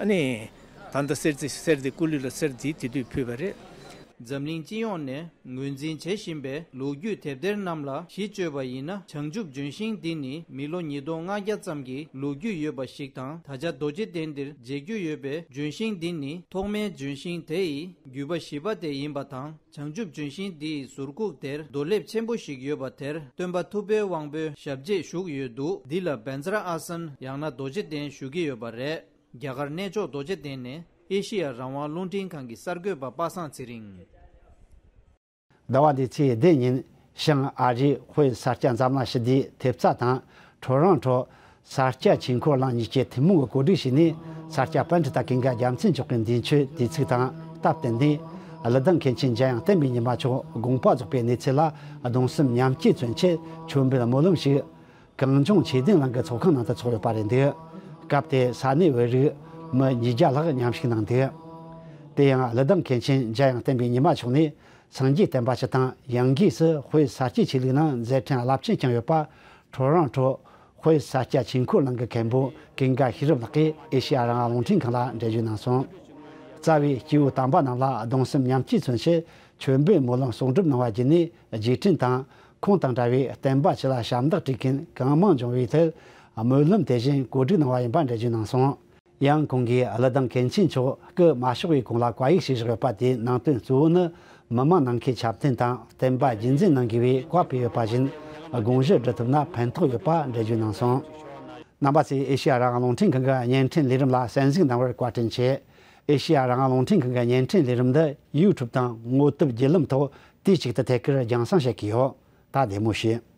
ཨ་ནི་ད་ལྟ་གསེར་རྩི་གསེར་འདི་སྐུ་ལུས་ལ་གསེར་འདི་དེ་དུས་ཕུལ་བ་རེད། འཛམ་གླིང་སྤྱི་ཡོངས་ནས་ངོས་འཛིན་བྱེད་བཞིན་པའི་ལོ་རྒྱུས་དེབ་ཐེར་རྣམས་ལ་གཞི་བཅོལ་བ་ཡིན་ན། བྱང་ཆུབ་ལྗོན་ཤིང་འདི་ནི་མི་ལོ་ཉིས་སྟོང་ལྔ་བརྒྱ་ཙམ་གྱི་ལོ་རྒྱུས་ཡོད་པ་ཞིག་དང་། ད་ཆ་རྡོ་རྗེ་གདན་འདིར་མཇལ་རྒྱུ་ཡོད་པའི་ལྗོན་ཤིང་འདི་ནི་ཐོག་མའི་ལྗོན་ཤིང་དེ་ཡི་རྒྱུད་པ་བཞི་པ་དེ་ཡིན་པ་དང་། བྱང་ཆུབ་ལྗོན་ཤིང་འདི་ཡི་ཟུར་ཁུག་དེར་རྡོ་ལེབ་ཆེན་པོ་ཞིག་ཡོད་པ་དེར་སྟོན་པ་ཐུབ་པའི་དབང་པོའི་ཞབས་རྗེས་བཞུགས་ཡོད་འདུག་འདི་ལ་བཛྲ་ཨཱ་སན་ཡང་ན་རྡོ་རྗེ་གདན་ཞུ་གི་ཡོད་པ་རེད། རྒྱ་གར་གནས་མཆོག་རྡོ་རྗེ་གདན་ནས་ཨེ་ཤེ་ཡ་རང་དབང་རླུང་འཕྲིན་ཁང་གི་གསར་འགོད་པ་པ་སངས་ཚེ་རིང་། ཟླ་བ་འདིའི་ཚེས་བདུན་ཉིན་བྱང་ཨ་རིའི་དཔེ་ས་སྐྱ་འཛམ་གླིང་ཞི་བདེའི་ཐེབས་རྩ་དང་། ཊོ་རོན་ཊོ་ས་སྐྱ་ཆོས་འཁོར་གླིང་གཉིས་ཀྱི་ཐུན་མོང་གི་གོ་སྒྲིག་བྱས་ནས། ས་སྐྱ་པཎྜི་ཏ་ཀུན་དགའ་རྒྱལ་མཚན་མཆོག་གི་མདུན་མཆོད་དུས་ཚིགས་དང་སྟབས་བསྟུན་ནས། ཀླུ་ལྡིང་མཁན་ཆེན་འཇམ་དབྱངས་བསྟན་པའི་ཉི་མ་མཆོག་དགོངས་པ་རྫོགས་པའི་གནས་ཚུལ་ལ་གདུང་སེམས་མཉམ་སྐྱེད་མཚོན་ཆེད་མཆོད་འབུལ་སྨོན་ལམ་ཞིག་གངས་ལྗོངས་ཆོས་ལྡན་གླིང་གི་ཚོགས་ཁང་ནང་དུ་ཚོགས་ཡོད་པ་རེད་འདུག་སྐབས་དེར་ས་གནས་བོད་རིགས་མི་ཉིས་བརྒྱ་ལྷག་མཉམ་ཞུགས་གནང་འདུག་དེ་ཡང་ཀླུ་ལྡིང་མཁན་ཆེན་འཇམ་དབྱངས་བསྟན་པའི་ཉི་མ་མཆོག་ནས་སངས་རྒྱས་བསྟན་པ་སྤྱི་དང་། ཡང་སྒོས་སུ་དཔེ་ས་སྐྱའི་ཆོས་ལུགས་ནང་མཛད་འཕྲིན་རླབས་ཆེན་བསྐྱངས་ཡོད་པ། ཊོ་རོན་ཊོ་དཔེ་ས་སྐྱ་ཆོས་འཁོར་གླིང་གི་མཁན་པོ་ཀུན་དགའ་ཤེས་རབ་ལགས་ཀྱིས་ཨེ་ཤེ་ཡ་རང་དབང་རླུང་འཕྲིན་ཁང་ལ་འགྲེལ་བརྗོད་གནང་སོང་། རྩ་བའི་སྐྱེས་བུ་དམ་པ་རྣམས་ལ་གདུང་སེམས་མཉམ་སྐྱེད་མཚོན་ཆེད་མཆོད་འབུལ་སྨོན་ལམ་གསོག་སྒྲུབ་གནང་བ་བརྒྱུད་ནས། རྗེས་དྲན་དང་ཁོང་དང་འདྲ་བའི་བསྟན་པ་སྤྱི་ལ་ཞབས་འདེགས་སྒྲུབ་མཁན་གང་མང་འབྱུང་བའི་ཐད་སྨོན་ལམ་དེ་བཞིན་གོ་སྒྲིག་གནང་བ་ཡིན་པ་འགྲེལ་བརྗོད་གནང་སོང་། ཡང་ཁོང་གིས་ཀླུ་ལྡིང་མཁན་ཆེན་མཆོག་སྐུ་མ་གཤེགས་པའི་གོང་ལ་བཀའ་ཡིག་ཞིག་བཞག་ཡོད་པ་དེའི་ནང་དོན་གཙོ་བོ་ནི། མི་མང་ནམ་མཁའི་ཁྱབ་བརྡལ་དང་བསྟན་པ་རྒྱུན་འཛིན་གནང་དགོས་པའི་བཀའ་ཕེབས་ཡོད་པ་བཞིན། དགོངས་གཞི་སྒྲུབ་ཐུབ་ན་ཕན་ཐོགས་ཡོད་པ་འགྲེལ་བརྗོད་གནང་སོང་། རྣམ་པ་ཚོས་ཨེ་ཤེ་ཡ་རང་དབང་རླུང་འཕྲིན་ཁང་གི་བརྙན་འཕྲིན་ལས་རིམ་ལ་གསན་གཟིགས་གནང་བར་བཀའ་དྲིན་ཆེ། ཨེ་ཤེ་ཡ་རང་དབང་རླུང་འཕྲིན་ཁང་གི་བརྙན་འཕྲིན་ལས་རིམ་འདི་ཡུ་ཊུབ་དང་ངོ་དེབ་བརྒྱུད་ལམ་ཐོག་དུས་གཅིག་ཏུ་ཐད་ཀར་རྒྱང་སྲིང་བྱེད་ཀྱི་ཡོད། ད་བདེ་མོ་བྱོས།